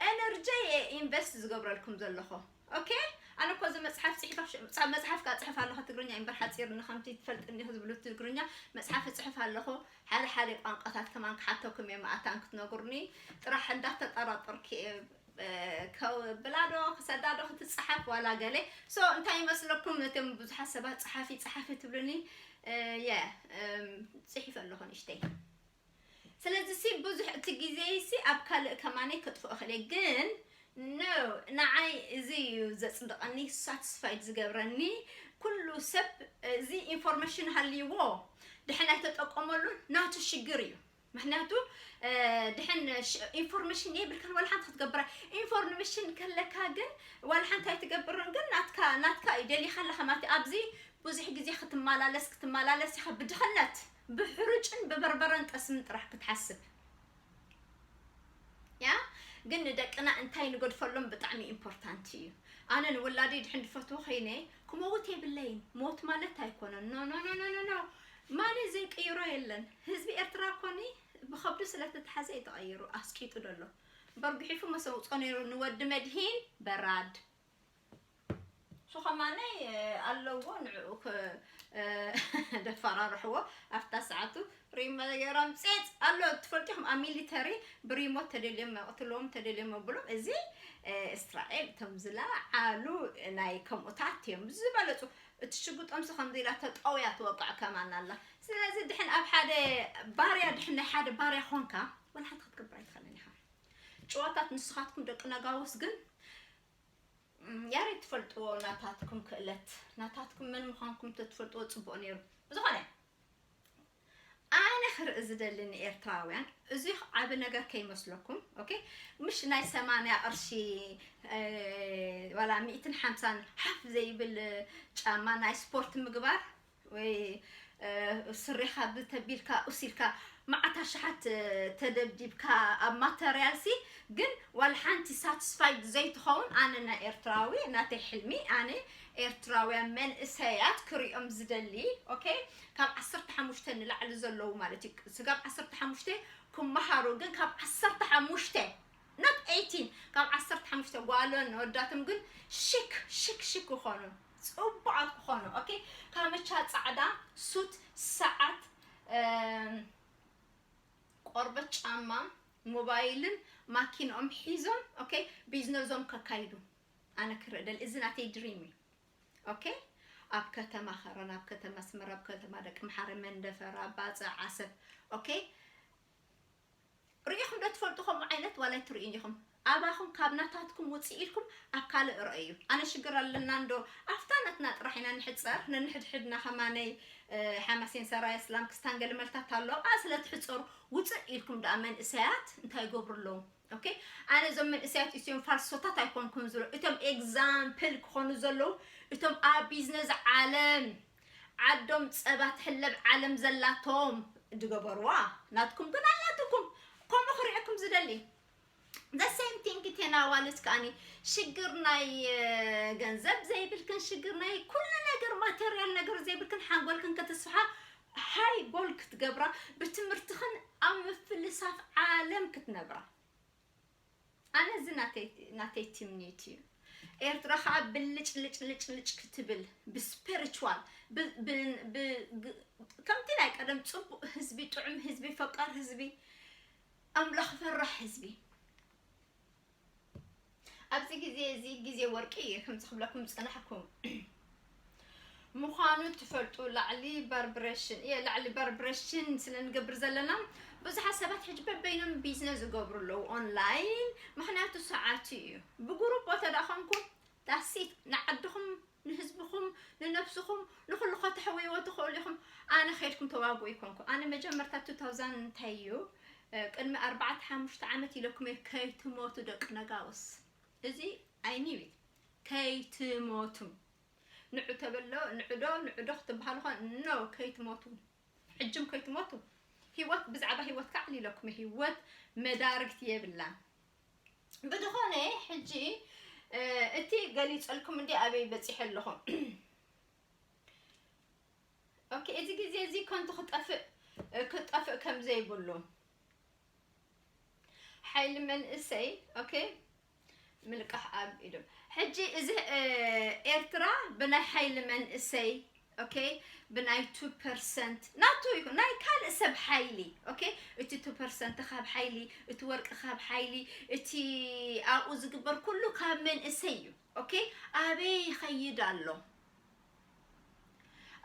ኤነርጂ እየ ኢንቨስት ዝገብረልኩም ዘለኹ። ኦኬ ኣነ እኮ እዚ መፅሓፍ ፅሒፈ መፅሓፍ ከዓ ፅሕፍ ኣለኹ ትግርኛ እምበር ሓፂር ንከምቲ ትፈልጥኒ ዝብሉ ትግርኛ መፅሓፍ ፅሕፍ ኣለኹ። ሓደ ሓደ ቋንቋታት ከማን ክሓተኩም እየ መኣታን ክትነግሩኒ ጥራሕ እንዳተጠራጠርኩ እየ። ከብላ ዶ ክሰዳ ዶ ክትፀሓፍ ዋላ ገለ ሶ እንታይ ይመስለኩም ነቶም ብዙሓት ሰባት ፀሓፊ ፀሓፊ ትብሉኒ። የ ፅሒፍ ኣለኹ ንእሽተይ። ስለዚ ሲ ብዙሕ እቲ ግዜ ሲ ኣብ ካልእ ከማነይ ከጥፍኦ እኽእል እየ ግን no ንዓይ እዚ እዩ ዘፅድቐኒ ሳትስፋይድ ዝገብረኒ። ኩሉ ሰብ እዚ ኢንፎርሜሽን ሃልይዎ ድሕን ኣይተጠቀመሉን ናቱ ሽግር እዩ። ምክንያቱ ድሕን ኢንፎርሜሽን የብልካን ዋላ ሓንቲ ክትገብራ ኢንፎርሜሽን ከለካ ግን ዋላ ሓንቲ ኣይትገብርን ግን ናትካ ናትካ እዩ ደሊካ ኣለካ ማለት ኣብዚ ብዙሕ ግዜ ክትመላለስ ክትመላለስ ኢካ ብድኽነት ብሕሩጭን ብበርበረን ጠስምን ጥራሕ ክትሓስብ። ግን ንደቅና እንታይ ንገድፈሎም ብጣዕሚ ኢምፖርታንት እዩ። ኣነ ንውላደይ ድሕን ድፈትዎ ኮይነ ክመውት የብለይን። ሞት ማለት ኣይኮነን። ኖ ኖ ኖ ኖ ኖ ኖ። ማነ ዘይቅይሮ የለን። ህዝቢ ኤርትራ ኮኒ ብኸብዱ ስለ ተተሓዘ እዩ ተቐይሩ ኣስቂጡ ደሎ። በርጉሒፉ መሰውጾ ነይሩ ንወዲ መድሂን በራድ። እሱ ከማነይ ኣለዎ ንዕኡ ክ- ደፈራርሕዎ። ኣብታ ሰዓቱ ሪሞ ገይሮም ጼጽ ኣሎ። ትፈልጡ ኢኹም ኣብ ሚሊተሪ ብሪሞት ተደልዮም መቕትልዎም ተደልዮም መብሎም። እዚ እስራኤል እቶም ዝለዓሉ ናይ ከምኡታት እዮም ዝበለጹ። እቲ ሽጉጦምሲ ከምዚ ኢላ ተጠውያ ትወቅዕ ከማን ኣላ። ስለዚ ድሕን ኣብ ሓደ ባርያ ድሕን ናይ ሓደ ባርያ ኾንካ ወላ ሓንቲ ክትገብር ኣይትኽእልን ኢኻ። ጭዋታት ንስኻትኩም ደቂ ነጋውስ ግን ያሬድ ትፈልጥዎ ናታትኩም ክእለት ናታትኩም መን ምዃንኩም ተትፈልጥዎ ጽቡቕ ነይሩ። ብዝኾነ ኣነ ክርኢ ዝደሊ ንኤርትራውያን እዚ ዓቢ ነገር ከይመስለኩም። ኦኬ፣ ምሽ ናይ ሰማንያ ቅርሺ ዋላ ሚእትን ሓምሳን ሓፍ ዘይብል ጫማ ናይ ስፖርት ምግባር ወይ ስሪኻ ብተቢልካ ኡሲልካ መዓት ኣሽሓት ተደብዲብካ ኣብ ማተርያልሲ ግን ዋላ ሓንቲ ሳትስፋይድ ዘይትኸውን። ኣነ ናይ ኤርትራዊ ናተይ ሕልሚ ኣነ ኤርትራውያን መንእሰያት ክሪኦም ዝደሊ ኦኬ፣ ካብ ዓሰርተ ሓሙሽተ ንላዕሊ ዘለዉ ማለት እዩ። ስጋብ ዓሰርተ ሓሙሽተ ክመሃሩ ግን ካብ ዓሰርተ ሓሙሽተ not eighteen ካብ ዓሰርተ ሓሙሽተ ጓሎን ወዳትም ግን ሽክ ሽክ ሽክ ክኾኑ ጽቡቓት ክኾኑ ኦኬ። ካምቻ ጻዕዳ ሱት ሰዓት ቆርበት ጫማ ሞባይልን ማኪንኦም ሒዞም ኦኬ ቢዝነዞም ከካይዱ ኣነ ክርኢ ደል እዚ ናተይ ድሪም እዩ። ኦኬ ኣብ ከተማ ኸረን ኣብ ከተማ ኣስመራ ኣብ ከተማ ደቂ መሓረ መንደፈራ ባጽዕ ዓሰብ ኦኬ ርኢኹም ዶ ትፈልጡ ከምኡ ዓይነት ዋላ ኣይትርእዩን ኢኹም? ኣባኹም ካብ ናታትኩም ውፅእ ኢልኩም ኣብ ካልእ ረኣዩ። ኣነ ሽግር ኣለና እንዶ ኣብታ ናትና ጥራሕ ኢና ንሕፀር ነንሕድሕድና ከማነይ ሓማሴን ሰራየ ስላም ክስታን ገለ መልታት ኣሎ ኣብኣ ስለ ትሕፀሩ ውፅእ ኢልኩም ደኣ መንእሰያት እንታይ ይገብሩ ኣለዉ? ኦኬ ኣነ እዞም መንእሰያት እዚኦም ፋልሶታት ኣይኮንኩም ዝብሎ እቶም ኤግዛምፕል ክኾኑ ዘለዉ እቶም ኣብ ቢዝነስ ዓለም ዓዶም ጸባ ትሕለብ ዓለም ዘላቶም ድገበርዋ ናትኩም ግን ኣላትኩም ከምኡ ክርእየኩም ዝደሊ the same thing ቴና ዋልት ከኣኒ ሽግር ናይ ገንዘብ ዘይብልክን ሽግር ናይ ኩሉ ነገር ማቴሪያል ነገር ዘይብልክን ሓንጎልክን ከተስፍሓ ሃይ ጎል ክትገብራ ብትምህርትኽን ኣብ ምፍልሳፍ ዓለም ክትነብራ ኣነ እዚ ናተይ ትምኒት እዩ። ኤርትራ ከዓ ብልጭ ልጭ ልጭ ልጭ ክትብል ብስፒሪቹዋል ከምቲ ናይ ቀደም ፅቡቅ ህዝቢ ጥዑም ህዝቢ ፈቃር ህዝቢ ኣምላኽ ፈራሕ ህዝቢ ኣብዚ ግዜ እዚ ግዜ ወርቂ እዩ ከምዚ ክብለኩም ዝፀናሕኩም ምዃኑ ትፈልጡ ላዕሊ ባርብሬሽን እየ ላዕሊ ባርብሬሽን ስለ ንገብር ዘለና ብዙሓት ሰባት ሕጂ በበይኖም ቢዝነስ ዝገብሩ ኣለዉ ኦንላይን ምክንያቱ ሰዓቱ እዩ ብጉሩቦ ተዳኸምኩም ዳሲት ንዓድኹም ንህዝብኹም ንነብስኹም ንኩሉ ከተሕውይዎ ትኽእሉ ኢኹም ኣነ ከይድኩም ተዋግኡ ይኮንኩ ኣነ መጀመርታ 2000 እንታይ እዩ ቅድሚ ኣርባዕተ ሓሙሽተ ዓመት ኢለኩም እየ ከይትሞቱ ደቂ ነጋውስ እዚ ኣይኒው ከይትሞቱ ንዑ ተበሎ ንዑዶ ንዑዶ ክትበሃሉ ኸ no ከይትሞቱ ሕጅም ከይትሞቱ ህይወት ብዛዕባ ህይወት ከዓል ኢለኩም ህይወት መዳርግቲ የብላን ብድኾነ ሕጂ እቲ ገሊፀልኩም እንዲ ኣበይ በፂሐ ኣለኹም ኦኬ እዚ ግዜ እዚ ከንቱ ክጠፍእ ክጠፍእ ከም ዘይብሉ ሓይሊ መንእሰይ ኦኬ ምልቃሕ ኣብ ኢዶም ሕጂ እዚ ኤርትራ ብናይ ሓይሊ መንእሰይ ኦኬ ብናይ ቱ ፐርሰንት ናቱ ይኹን ናይ ካልእ ሰብ ሓይሊ ኦኬ እቲ ቱ ፐርሰንት ካብ ሓይሊ እቲ ወርቂ ካብ ሓይሊ እቲ ኣብኡ ዝግበር ኩሉ ካብ መንእሰይ እዩ ኦኬ ኣበይ ይኸይድ ኣሎ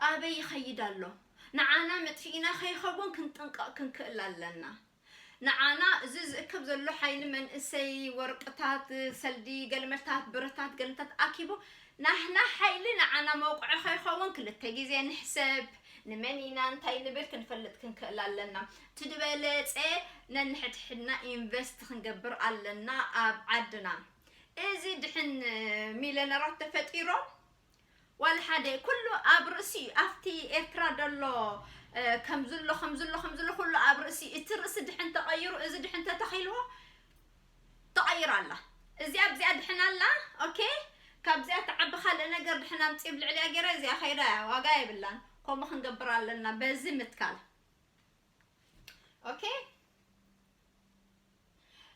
ኣበይ ይኸይድ ኣሎ ንዓና መጥፊእና ከይኸውን ክንጥንቀቕ ክንክእል ኣለና ንዓና እዚ ዝእከብ ዘሎ ሓይሊ መንእሰይ ወርቅታት ሰልዲ ገልመታት ብረታት ገልመታት ኣኪቡ ናህና ሓይሊ ንዓና መውቅዒ ከይኸውን ክልተ ግዜ ንሕሰብ ንመን ኢና እንታይ ንብል ክንፈልጥ ክንክእል ኣለና ትድበለፀ ነንሕድሕድና ኢንቨስት ክንገብር ኣለና ኣብ ዓድና እዚ ድሕን ሚለነራት ተፈጢሮም ዋላ ሓደ ኩሉ ኣብ ርእሲ ኣብቲ ኤርትራ ደሎ ከምዝሎ ከምዝሎ ከምዝሎ ኩሉ ኣብ ርእሲ እቲ ርእሲ ድሕን ተቐይሩ እዚ ድሕን ተተኺልዎ ኣላ። እዚኣ ኣብዚኣ ድሕን ኣላ። ኦኬ፣ ካብዚኣ ትዓቢ ካልእ ነገር ድሕን ኣምፅእ ብልዕሊያ ገይረ እዚኣ ከይዳ እያ፣ ዋጋ የብላን። ከምኡ ክንገብር ኣለና በዚ ምትካል። ኦኬ፣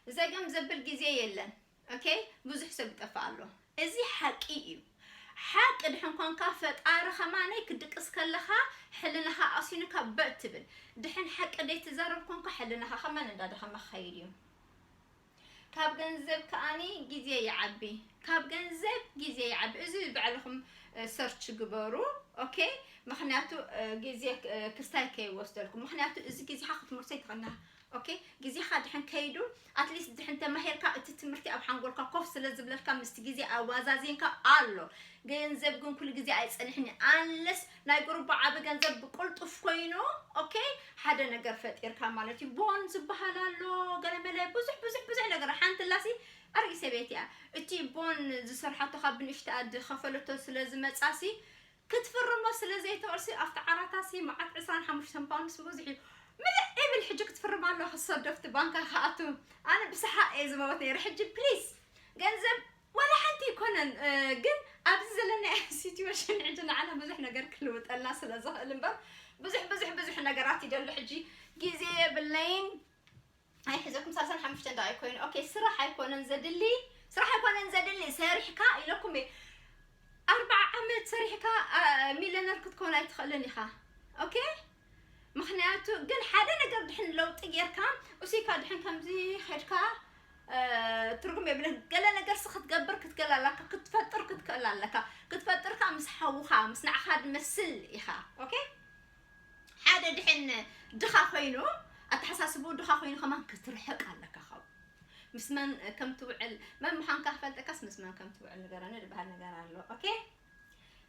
ዘገም ዘብል ግዜ የለን። ኦኬ፣ ብዙሕ ሰብ ይጠፍእ ኣሎ። እዚ ሓቂ እዩ። ሓቂ ድሕን ኮንካ ፈጣሪ ከማነይ ክድቅስ ከለኻ ሕልናኻ ኣሲኑካ በእ ትብል። ድሕን ሓቂ ደይትዛረብ ኮንካ ሕልናኻ ከማን እንዳደኸመ ክኸይድ እዩ። ካብ ገንዘብ ከኣኒ ግዜ ይዓቢ። ካብ ገንዘብ ግዜ ይዓቢ። እዚ ባዕልኹም፣ እ፣ ሰርች ግበሩ። ኦኬ፣ ምኽንያቱ፣ እ፣ ግዜ፣ እ፣ ክስታይ ከይወስደልኩም። ምኽንያቱ እዚ ግዜኻ ክትምርሶ ይትኽእልና። ኦኬ፣ ግዜኻ ድሕን ከይዱ፣ ኣትሊስት ድሕን ተማሂርካ እቲ ትምህርቲ ኣብ ሓንጎልካ ኮፍ ስለ ዝብለልካ ምስቲ ግዜ ኣዋዛዚንካ ኣሎ። ገንዘብ ግን ኩሉ ግዜ ኣይጸንሕን እዩ። ኣንለስ ናይ ጉርባ ዓቢ ገንዘብ ብቁልጡፍ ኮይኑ፣ ኦኬ፣ ሓደ ነገር ፈጢርካ ማለት እዩ። ቦን ዝበሃል ኣሎ፣ ገለመለ፣ ብዙሕ፣ ብዙሕ፣ ብዙሕ ነገር። ሓንቲ ላሲ ኣርጊ ሰበይቲ እያ። እቲ ቦን ዝሰርሓቶ ካብ ብንእሽተኣ ዝኸፈለቶ ስለ ዝመጻሲ፣ ክትፍርሞ ስለ ዘይትኽእልሲ፣ ኣብቲ ዓራታሲ መዓት ዕስራን ሓሙሽተን ፓውንድስ ብዙሕ እዩ። ምልእ ይብል ሕጂ ክትፍርም ኣለዋ፣ ክትሰዶ ኣብቲ ባንካ ክኣቱ። ኣነ ብሰሓቕ እየ ዝመወት ነይረ። ሕጂ ፕሊስ፣ ገንዘብ ዋላ ሓንቲ ይኮነን፣ እ፣ ግን ኣብዚ ዘለና ሲትዌሽን ሕጂ ንዓና ብዙሕ ነገር ክልውጠልና ስለ ዝኽእል እምበር፣ ብዙሕ፣ ብዙሕ፣ ብዙሕ ነገራት ይደሉ። ሕጂ ግዜ የብለይን። ኣይሕዘኩም፣ ሰላሳን ሓሙሽተን ደቂቕ ኮይኑ። ኦኬ፣ ስራሕ ኣይኮነን ዘድሊ፣ ስራሕ ኣይኮነን ዘድሊ፣ ሰሪሕካ ኢለኩም እየ። ኣርባዓ ዓመት ሰሪሕካ፣ አ፣ ሚልዮነር ክትኮን ኣይትኽእልን ኢኻ። ኦኬ? ምኽንያቱ ግን ሓደ ነገር ድሕን ለውጢ ጌርካ፣ እሱይካ ድሕን ከምዚ ኸድካ፣ እ፣ ትርጉም የብለን። ገለ ነገርሲ ክትገብር ክትክእል ኣለካ፣ ክትፈጥር ክትክእል ኣለካ። ክትፈጥር ከኣ ምስ ሓውኻ፣ ምስ ንዓኻ ድመስል ኢኻ። ኦኬ? ሓደ ድሕን ድኻ ኮይኑ፣ ኣተሓሳስብኡ ድኻ ኮይኑ ከማን ክትርሕቅ ኣለካ ካብኡ። ምስ መን ከም ትውዕል፣ መን ምዃንካ ክፈልጠካስ ምስ መን ከም ትውዕል ንገረኒ ዝበሃል ነገር ኣሎ። ኦኬ?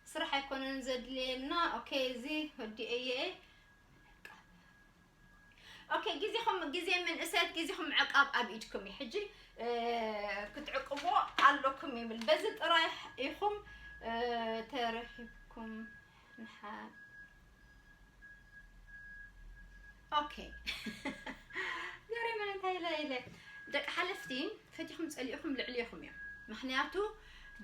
ስራሕ ኣይኮነን ዘድልየና። ኦኬ፣ እዚ ወዲኤ እየ። ኦኬ፣ ግዜኹም፣ ግዜ መንእሰያት፣ ግዜኹም ምዕቃብ ኣብ ኢድኩም እዩ። ሕጂ፣ እ፣ ክትዕቅቦ ኣለኩም ይብል። በዚ ጥራይ ኢኹም፣ እ፣ ተረኺብኩም ንሓ-፣ ኦኬ። ገሪመን እንታይ ኢለ ኢለ። ደቂ ሓለፍቲ ፈቲኹም ጸሊእኹም ልዕሌኹም እዮም። ምኽንያቱ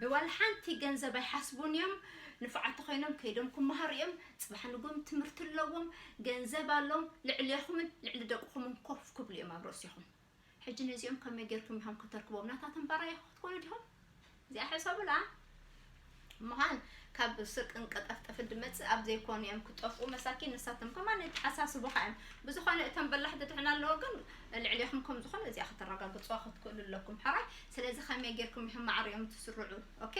ብዋላ ሓንቲ ገንዘብ ኣይሓስቡን እዮም። ንፉዓት ኮይኖም ከይዶም ክመሃሩ እዮም። ጽባሕ ንግሆም ትምህርቲ ኣለዎም፣ ገንዘብ ኣሎም። ልዕሌኹምን ልዕሊ ደቅኹምን ኮፍ ክብሉ እዮም ኣብ ርእሲኹም። ሕጂ ነዚኦም ከመይ ጌርኩም ኢኹም ከተርክቦም? ናታቶም ባራያ ክትኮኑ ዲኹም? እዚኣ ሕሰቡላ። ምዃን ካብ ስርቅን ቀጠፍጠፍን ድመጽእ ኣብ ዘይኮኑ እዮም ክጠፍኡ መሳኪን። ንሳቶም ከማን የተሓሳስቡኻ እዮም። ብዝኾነ እቶም በላሕቲ ድሕን ኣለዎ ግን ልዕሌኹም ከም ዝኾነ እዚኣ ከተረጋግጹዋ ክትክእሉ ኣለኩም። ሕራይ? ስለዚ ከመይ ጌርኩም ኢኹም ማዕሪኦም ትስርዑ? ኦኬ?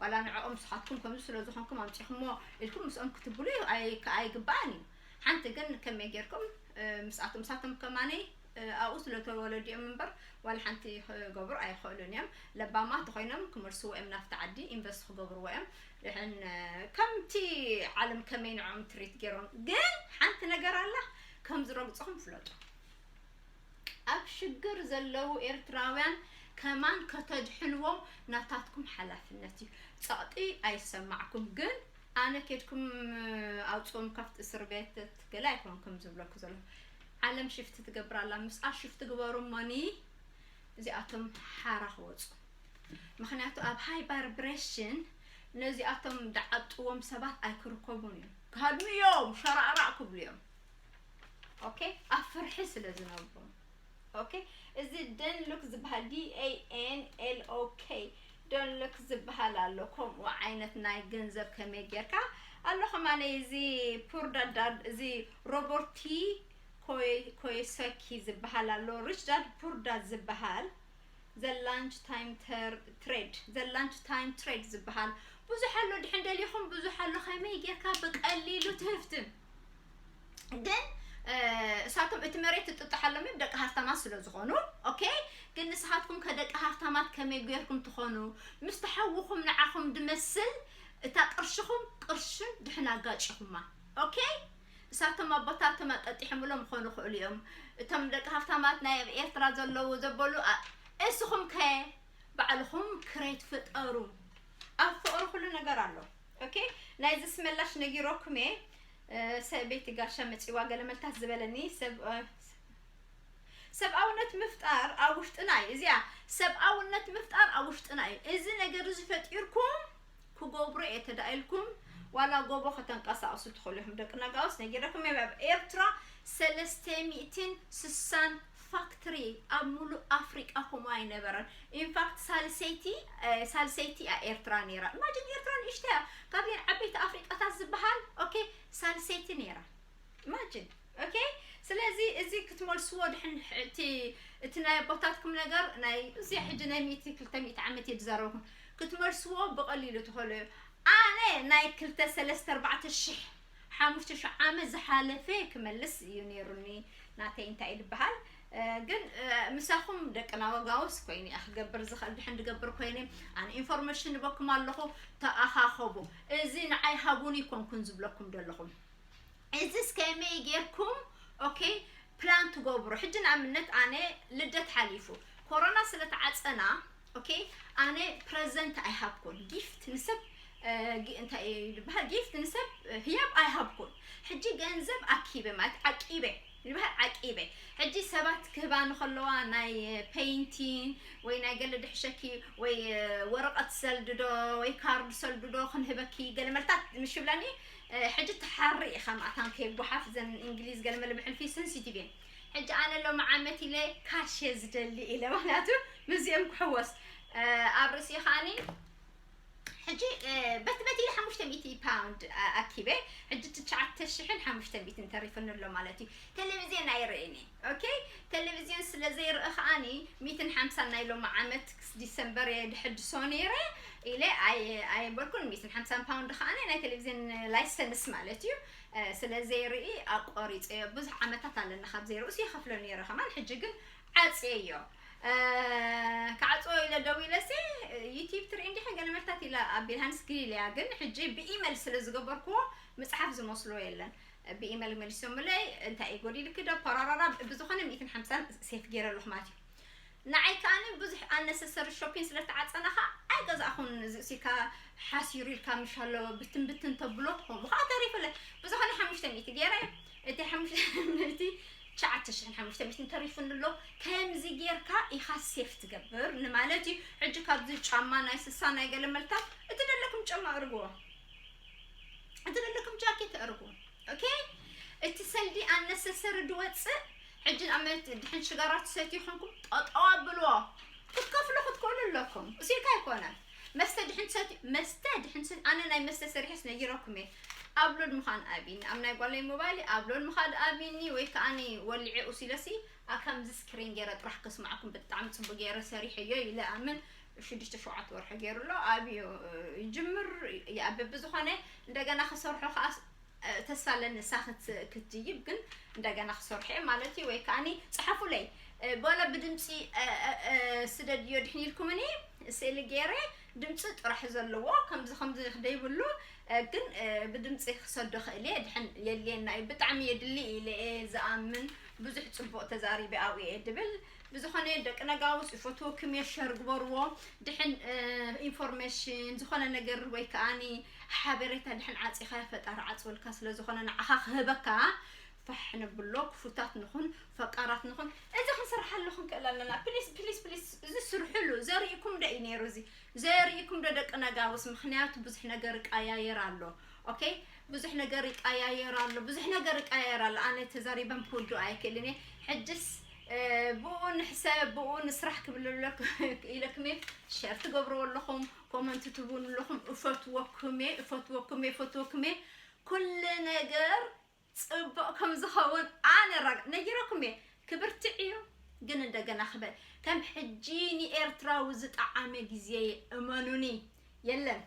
ዋላ ንዕኦም ንስኻትኩም ከምዚ ስለ ዝኾንኩም ኣምጺኹሞ ኢልኩም ምስኦም ክትብሉ ኣይ-፣ ኣይግባእን እዩ። ሓንቲ ግን ከመይ ጌርኩም፣ እ፣ ምስኣቶም፣ ምሳቶም ከማነይ፣ እ፣ ኣብኡ ስለ ተወለዱ እዮም እምበር ዋላ ሓንቲ ክገብሩ ኣይኽእሉን እዮም። ለባማት ተኾይኖም ክመልስዎ እዮም ናብቲ ዓዲ፣ ኢንቨስት ክገብርዎ እዮም። ድሕን፣ እ፣ ከምቲ ዓለም ከመይ ንዕኦም ትሪት ገይሮም። ግን ሓንቲ ነገር ኣላ፣ ከም ዝረግጽኹም ፍለጡ። ኣብ ሽግር ዘለዉ ኤርትራውያን ከማን ከተድሕንዎም ናታትኩም ሓላፍነት እዩ። ጸቕጢ ኣይሰማዕኩም፣ ግን ኣነ ኬድኩም ኣውጽኦም ካብቲ እስር ቤት ገለ ኣይኮንኩም ዝብለኩ ዘሎ። ዓለም ሽፍቲ ትገብር ኣላ፣ ምስኣ ሽፍቲ ግበሩ እሞኒ እዚኣቶም ሓራ ክወጹ። ምኽንያቱ ኣብ ሃይፐር ፕሬሽን ነዚኣቶም ደዓብጥዎም ሰባት ኣይክርከቡን እዮም። ክሃድሙ እዮም፣ ሸራዕራዕ ክብሉ እዮም። ኦኬ፣ ኣብ ፍርሒ ስለ ዝነብሩ። ኦኬ፣ እዚ ደንሉክ ዝበሃል፣ ዲ ኤ ኤን ኤል ኦ ኬ፣ ደንሉክ ዝበሃል ኣሎ። ከምኡ ዓይነት ናይ ገንዘብ ከመይ ጌርካ ኣሎ ከማነ እዚ ፑር ዳድ ዳድ፣ እዚ ሮበርት ቲ ኮይ-፣ ኮይሰኪ ዝበሃል ኣሎ። ሪች ዳድ ፑር ዳድ ዝበሃል፣ ዘ ላንች ታይም ተር-፣ ትሬድ፣ ዘ ላንች ታይም ትሬድ ዝበሃል ብዙሕ ኣሎ። ድሕን ደሊኹም ብዙሕ ኣሎ። ከመይ ጌርካ ብቀሊሉ ትህፍትም? ግን፣ እ፣ እሳቶም እቲ መሬት ትጥጥሓሎም እዮም፣ ደቂ ሃፍታማት ስለ ዝኾኑ። ኦኬ፣ ግን ንስኻትኩም ከደቂ ሃፍታማት ከመይ ጌርኩም ትኾኑ? ምስ ተሓውኹም ንዓኹም ድመስል እታ ቅርሽኹም ቅርሽን ድሕን ኣጋጭኹማ። ኦኬ፣ እሳቶም ኣቦታቶም ኣጠጢሖምሎም ክኾኑ ይኽእሉ እዮም። እቶም ደቂ ሃፍታማት ናይ ኣብ ኤርትራ ዘለዉ ዘበሉ፣ ኣ-፣ እስኹም ከ ባዕልኹም ክሬት ፍጠሩ። ኣብ ፍቕሪ ኩሉ ነገር ኣሎ። ኦኬ፣ ናይዚ ስመላሽ ነጊረኩም እየ። እ፣ ሰበይቲ ጋሻ መጺዋ ገለ መልታት ዝበለኒ ሰብ፣ እ፣ ሰብኣውነት ምፍጣር ኣብ ውሽጥና እዩ። እዚኣ ሰብኣውነት ምፍጣር ኣብ ውሽጥና እዩ። እዚ ነገር እዚ ፈጢርኩም ክገብሮ እየ ተዳኢልኩም ዋላ ጎቦ ከተንቀሳቕሱ ትኽእሉ ኢኹም። ደቂ ነጋውስ ነጊረኩም እየ። ኣብ ኤርትራ ሰለስተ ሚእትን ስሳን ፋክትሪ ኣብ ሙሉእ ኣፍሪቃ ከምኡ ኣይነበረን። ኢንፋክት ሳልሰይቲ ሳልሰይቲ እያ ኤርትራ ነይራ። ኢማጂን ኤርትራ ንእሽተያ ካብየን ዓበይቲ ኣፍሪቃታት ዝበሃል ኦኬ ሳልሰይቲ ነይራ። ኢማጂን ኦኬ። ስለዚ እዚ ክትመልስዎ ድሕን እቲ እቲ ናይ ኣቦታትኩም ነገር ናይ እዚ ሕጂ ናይ ሚእቲ ክልተ ሚእቲ ዓመት እየ ዝዛረበኩም ክትመልስዎ ብቐሊሉ ትኽእሉ እዩ። ኣነ ናይ ክልተ ሰለስተ ኣርባዕተ ሽሕ ሓሙሽተ ሽሕ ዓመት ዝሓለፈ ክመልስ እዩ ነይሩኒ። ናተይ እንታይ እዩ ዝበሃል ግን ምሳኹም ደቅና ወጋውስ ኮይነ እያ ክገብር ዝኽእል ድሕን ድገብር ኮይነ ኣነ ኢንፎርሜሽን ይበኩም ኣለኹ። ተኣኻኸቡ። እዚ ንዓይ ሃቡኒ ይኮንኩን ዝብለኩም ዘለኹም እዚ እስከመይ ጌርኩም ኦኬ ፕላን ትገብሩ። ሕጂ ንኣብነት ኣነ ልደት ሓሊፉ ኮሮና ስለ ተዓጸና ኦኬ ኣነ ፕረዘንት ኣይሃብኩን ጊፍት ንሰብ እንታይ ዝበሃል ጊፍት ንሰብ ህያብ ኣይሃብኩን። ሕጂ ገንዘብ ኣኪበ ማለት ዓቂበ ዝበሃል ዓቂበ ሕጂ ሰባት ክህባ ንከለዋ ናይ ፔይንቲን ወይ ናይ ገለ ድሕሸኪ ወይ ወረቐት ሰልድዶ ወይ ካርድ ሰልድዶ ክንህበኪ ገለ መልታት ምሽ ብላኒ ሕጂ ተሓሪ ኢኻ ማእታን ከይጓሓፍ ዘን እንግሊዝ ገለ መለ ብሕልፊ ሰንሲቲቭ እየን። ሕጂ ኣነ ሎሚ ዓመት ኢለ ካሽ እየ ዝደሊ ኢለ ምክንያቱ ምስዚኦም ክሕወስ ኣብ ርእሲ ከዓኒ ሕጂ በቲ በቲ ኢለ ሓሙሽተ ሚእቲ ፓውንድ ኣኪበ ሕጂ ትሽዓተ ሽሕን ሓሙሽተ ሚእትን ተሪፍኒ ኣሎ ማለት እዩ። ቴሌቪዝዮን ኣይርእን እየ ኦኬ። ቴሌቪዝዮን ስለ ዘይርኢ ከዓኒ ሚእትን ሓምሳን ናይ ሎሚ ዓመት ዲሰምበር እየ ድሕድሶ ነይረ ኢለ ኣይበልኩን። ሚእትን ሓምሳን ፓውንድ ከዓኒ ናይ ቴሌቪዝዮን ላይሰንስ ማለት እዩ። ስለ ዘይርኢ ኣቆሪፀዮ ብዙሕ ዓመታት ኣለና ካብ ዘይርእሱ ይኸፍሎ ነይረ ከማን ሕጂ ግን ዓፅየዮ። ክዓፅዎ ኢለ ደው ኢለሲ ዩቲብ ትርኢ እንዲሐ ገለ መልታት ኢላ ኣቢልሃንስ ግሊል እያ ግን ሕጂ ብኢመል ስለ ዝገበርክዎ ምፅሓፍ ዝመስሎ የለን። ብኢመል መሊሶምለይ እንታይ እዩ ጎዲልኪ ዶ ፓራራራ ብዝኾነ ሚእትን ሓምሳን ሴፍ ገይረ ኣለኹ ማለት እዩ። ንዓይ ከዓኒ ብዙሕ ኣነሰሰሪ ሾፒን ስለ ተዓፀና ከዓ ኣይገዛእኹን። ዝእሲካ ሓሲሩ ኢልካ ምሽ ኣሎ ብትን ብትን ተብሎ ከምኡ ከዓ ተሪፉለ ብዝኾነ ሓሙሽተ ሚእቲ ገይረ እቲ ሓሙሽተ ሚእቲ ትሽዓተ ሽሕን ሓሙሽተ ሚእትን ተሪፉኒ ኣሎ። ከምዚ ጌርካ ኢኻ ሴፍ ትገብር ንማለት እዩ። ሕጂ ካብዚ ጫማ ናይ ስሳ ናይ ገለ መልታት እቲ ደለኩም ጫማ እርግዎ፣ እቲ ደለኩም ጃኬት እርግዎ። ኦኬ እቲ ሰልዲ ኣነሰሰሪ ድወፅእ ሕጂ ንኣመት ድሕን ሽጋራ ትሰትዩ ኮንኩም ጠጠው ኣብልዎ። ክትከፍሉ ክትክእሉ ኣለኩም። እሱ ኢልካ ኣይኮነን። መስተ ድሕን ትሰትዩ መስተ ድሕን ትሰትዩ ኣነ ናይ መስተ ሰሪሐስ ነጊረኩም እየ። ኣብሎድ ምዃን ኣብኒ ኣብ ናይ ጓለይ ሞባይል ኣብሎድ ምዃን ኣብኒ ወይ ከዓኒ ወሊዐ ኡሲለሲ ኣብ ከምዚ ስክሪን ገይረ ጥራሕ ከስማዕኩም ብጣዕሚ ፅቡቅ ገይረ ሰሪሐዮ ኢለ ኣምን ሽዱሽተ ሸውዓተ ወርሒ ገይሩ ኣሎ ኣብዩ ይጅምር ይኣበብ ብዝኾነ እንደገና ክሰርሖ ከዓ ተስፋ ኣለኒ እሳ ክትጅይብ ግን እንደገና ክሰርሐ ማለት እዩ ወይ ከዓኒ ፀሓፉለይ በለ ብድምፂ ስደድዮ ድሕን ኢልኩምኒ ስእሊ ገይረ ድምፂ ጥራሕ ዘለዎ ከምዚ ከምዚ ደይብሉ ግን ብድምፂ ክሰዶ ክእል እየ ድሕን የድልየና እዩ ብጣዕሚ የድሊ ኢለ እየ ዝኣምን ብዙሕ ፅቡቅ ተዛሪበ ኣብኡ እየ ድብል ብዝኾነ ደቂ ነጋውስ ይፈትወኩም እየ ሸር ግበርዎ ድሕን ኢንፎርሜሽን ዝኾነ ነገር ወይ ከዓኒ ሓበሬታ ድሕን ዓፂኻ ፈጣሪ ዓፅወልካ ስለዝኾነ ንዓኻ ክህበካ ፋሕ ንብሎ ክፉታት ንኹን ፈቃራት ንኹን እዚ ክንሰርሓሉ ክንክእል ኣለና ፕሊስ ፕሊስ ፕሊስ እዚ ስርሕሉ ዘርእኩም ዶ እዩ ነይሩ እዚ ዘርእኩም ዶ ደቂ ነጋውስ ምክንያቱ ብዙሕ ነገር ይቀያየር ኣሎ ኦኬ ብዙሕ ነገር ይቀያየር ኣሎ ብዙሕ ነገር ይቀያየር ኣሎ ኣነ ተዛሪበን ክውዱ ኣይክእልን እየ ሕጅስ ብኡ ንሕሰብ ብኡ ንስራሕ ክብል ኢለኩም እየ ሸር ትገብርዎ ኣለኹም ኮመንት ትቡን ኣለኹም እፈትወኩም እየ እፈትወኩም እየ እፈትወኩም እየ ኩሉ ነገር ፅቡቕ ከም ዝኸውን ኣነ ራግ ነጊረኩም እየ ክብርትዕ እዩ ግን እንደገና ክበል ከም ሕጂ ንኤርትራዊ ዝጠዓመ ግዜ እመኑኒ የለን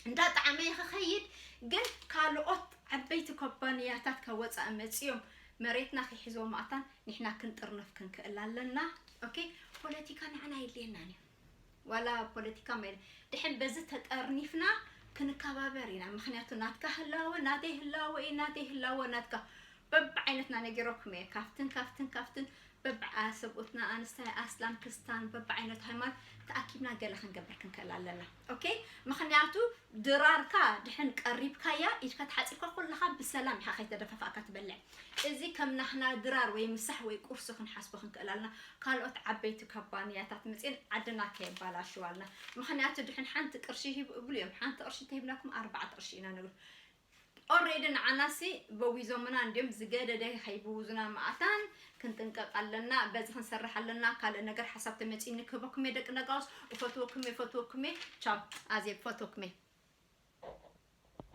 እንዳጠዓመ ክኸይድ ግን ካልኦት ዓበይቲ ኮባንያታት ካብ ወፃኢ መፅዮም መሬትና ክሒዝዎ ማእታን ንሕና ክንጥርነፍ ክንክእል ኣለና ኦኬ ፖለቲካ ንዓና የድልየናን እዩ ዋላ ፖለቲካ መ ድሕን በዚ ተጠርኒፍና ክንከባበር ኢና ምክንያቱ ናትካ ህላወ ናተይ ህላወ እዩ ናተይ ህላወ ናትካ በብዓይነትና ነጊረኩም እየ ካብትን ካብትን ካብትን በብዓ ሰብኡትና ኣንስታይ ኣስላም ክስታን በብዓይነቱ ሃይማኖት ተኣኪብና ገለ ክንገብር ክንክእል ኣለና ኦኬ ምክንያቱ ድራርካ ድሕን ቀሪብካያ ኢድካ ተሓፂብካ ኩልኻ ብሰላም ኢኻ ከይተደፋፋእካ ትበልዕ እዚ ከም ናህና ድራር ወይ ምሳሕ ወይ ቁርሲ ክንሓስቦ ክንክእል ኣለና። ካልኦት ዓበይቲ ካባንያታት መፅየን ዓድና ከየባላሽዋልና። ምኽንያቱ ድሕን ሓንቲ ቅርሺ ሂብ እብሉ እዮም። ሓንቲ ቅርሺ ተሂብናኩም ኣርባዕተ ቅርሺ ኢና ንብል። ኦሬዲ ንዓናሲ በዊዞምና እንዲዮም ዝገደደ ከይብውዙና መኣታን ክንጥንቀቕ ኣለና። በዚ ክንሰርሕ ኣለና። ካልእ ነገር ሓሳብ ተመፂኒ ክህበኩም እየ ደቂ ነጋውስ። እፈትወኩም እየ፣ እፈትወኩም እየ። ቻው። ኣዜ እፈትወኩም እየ።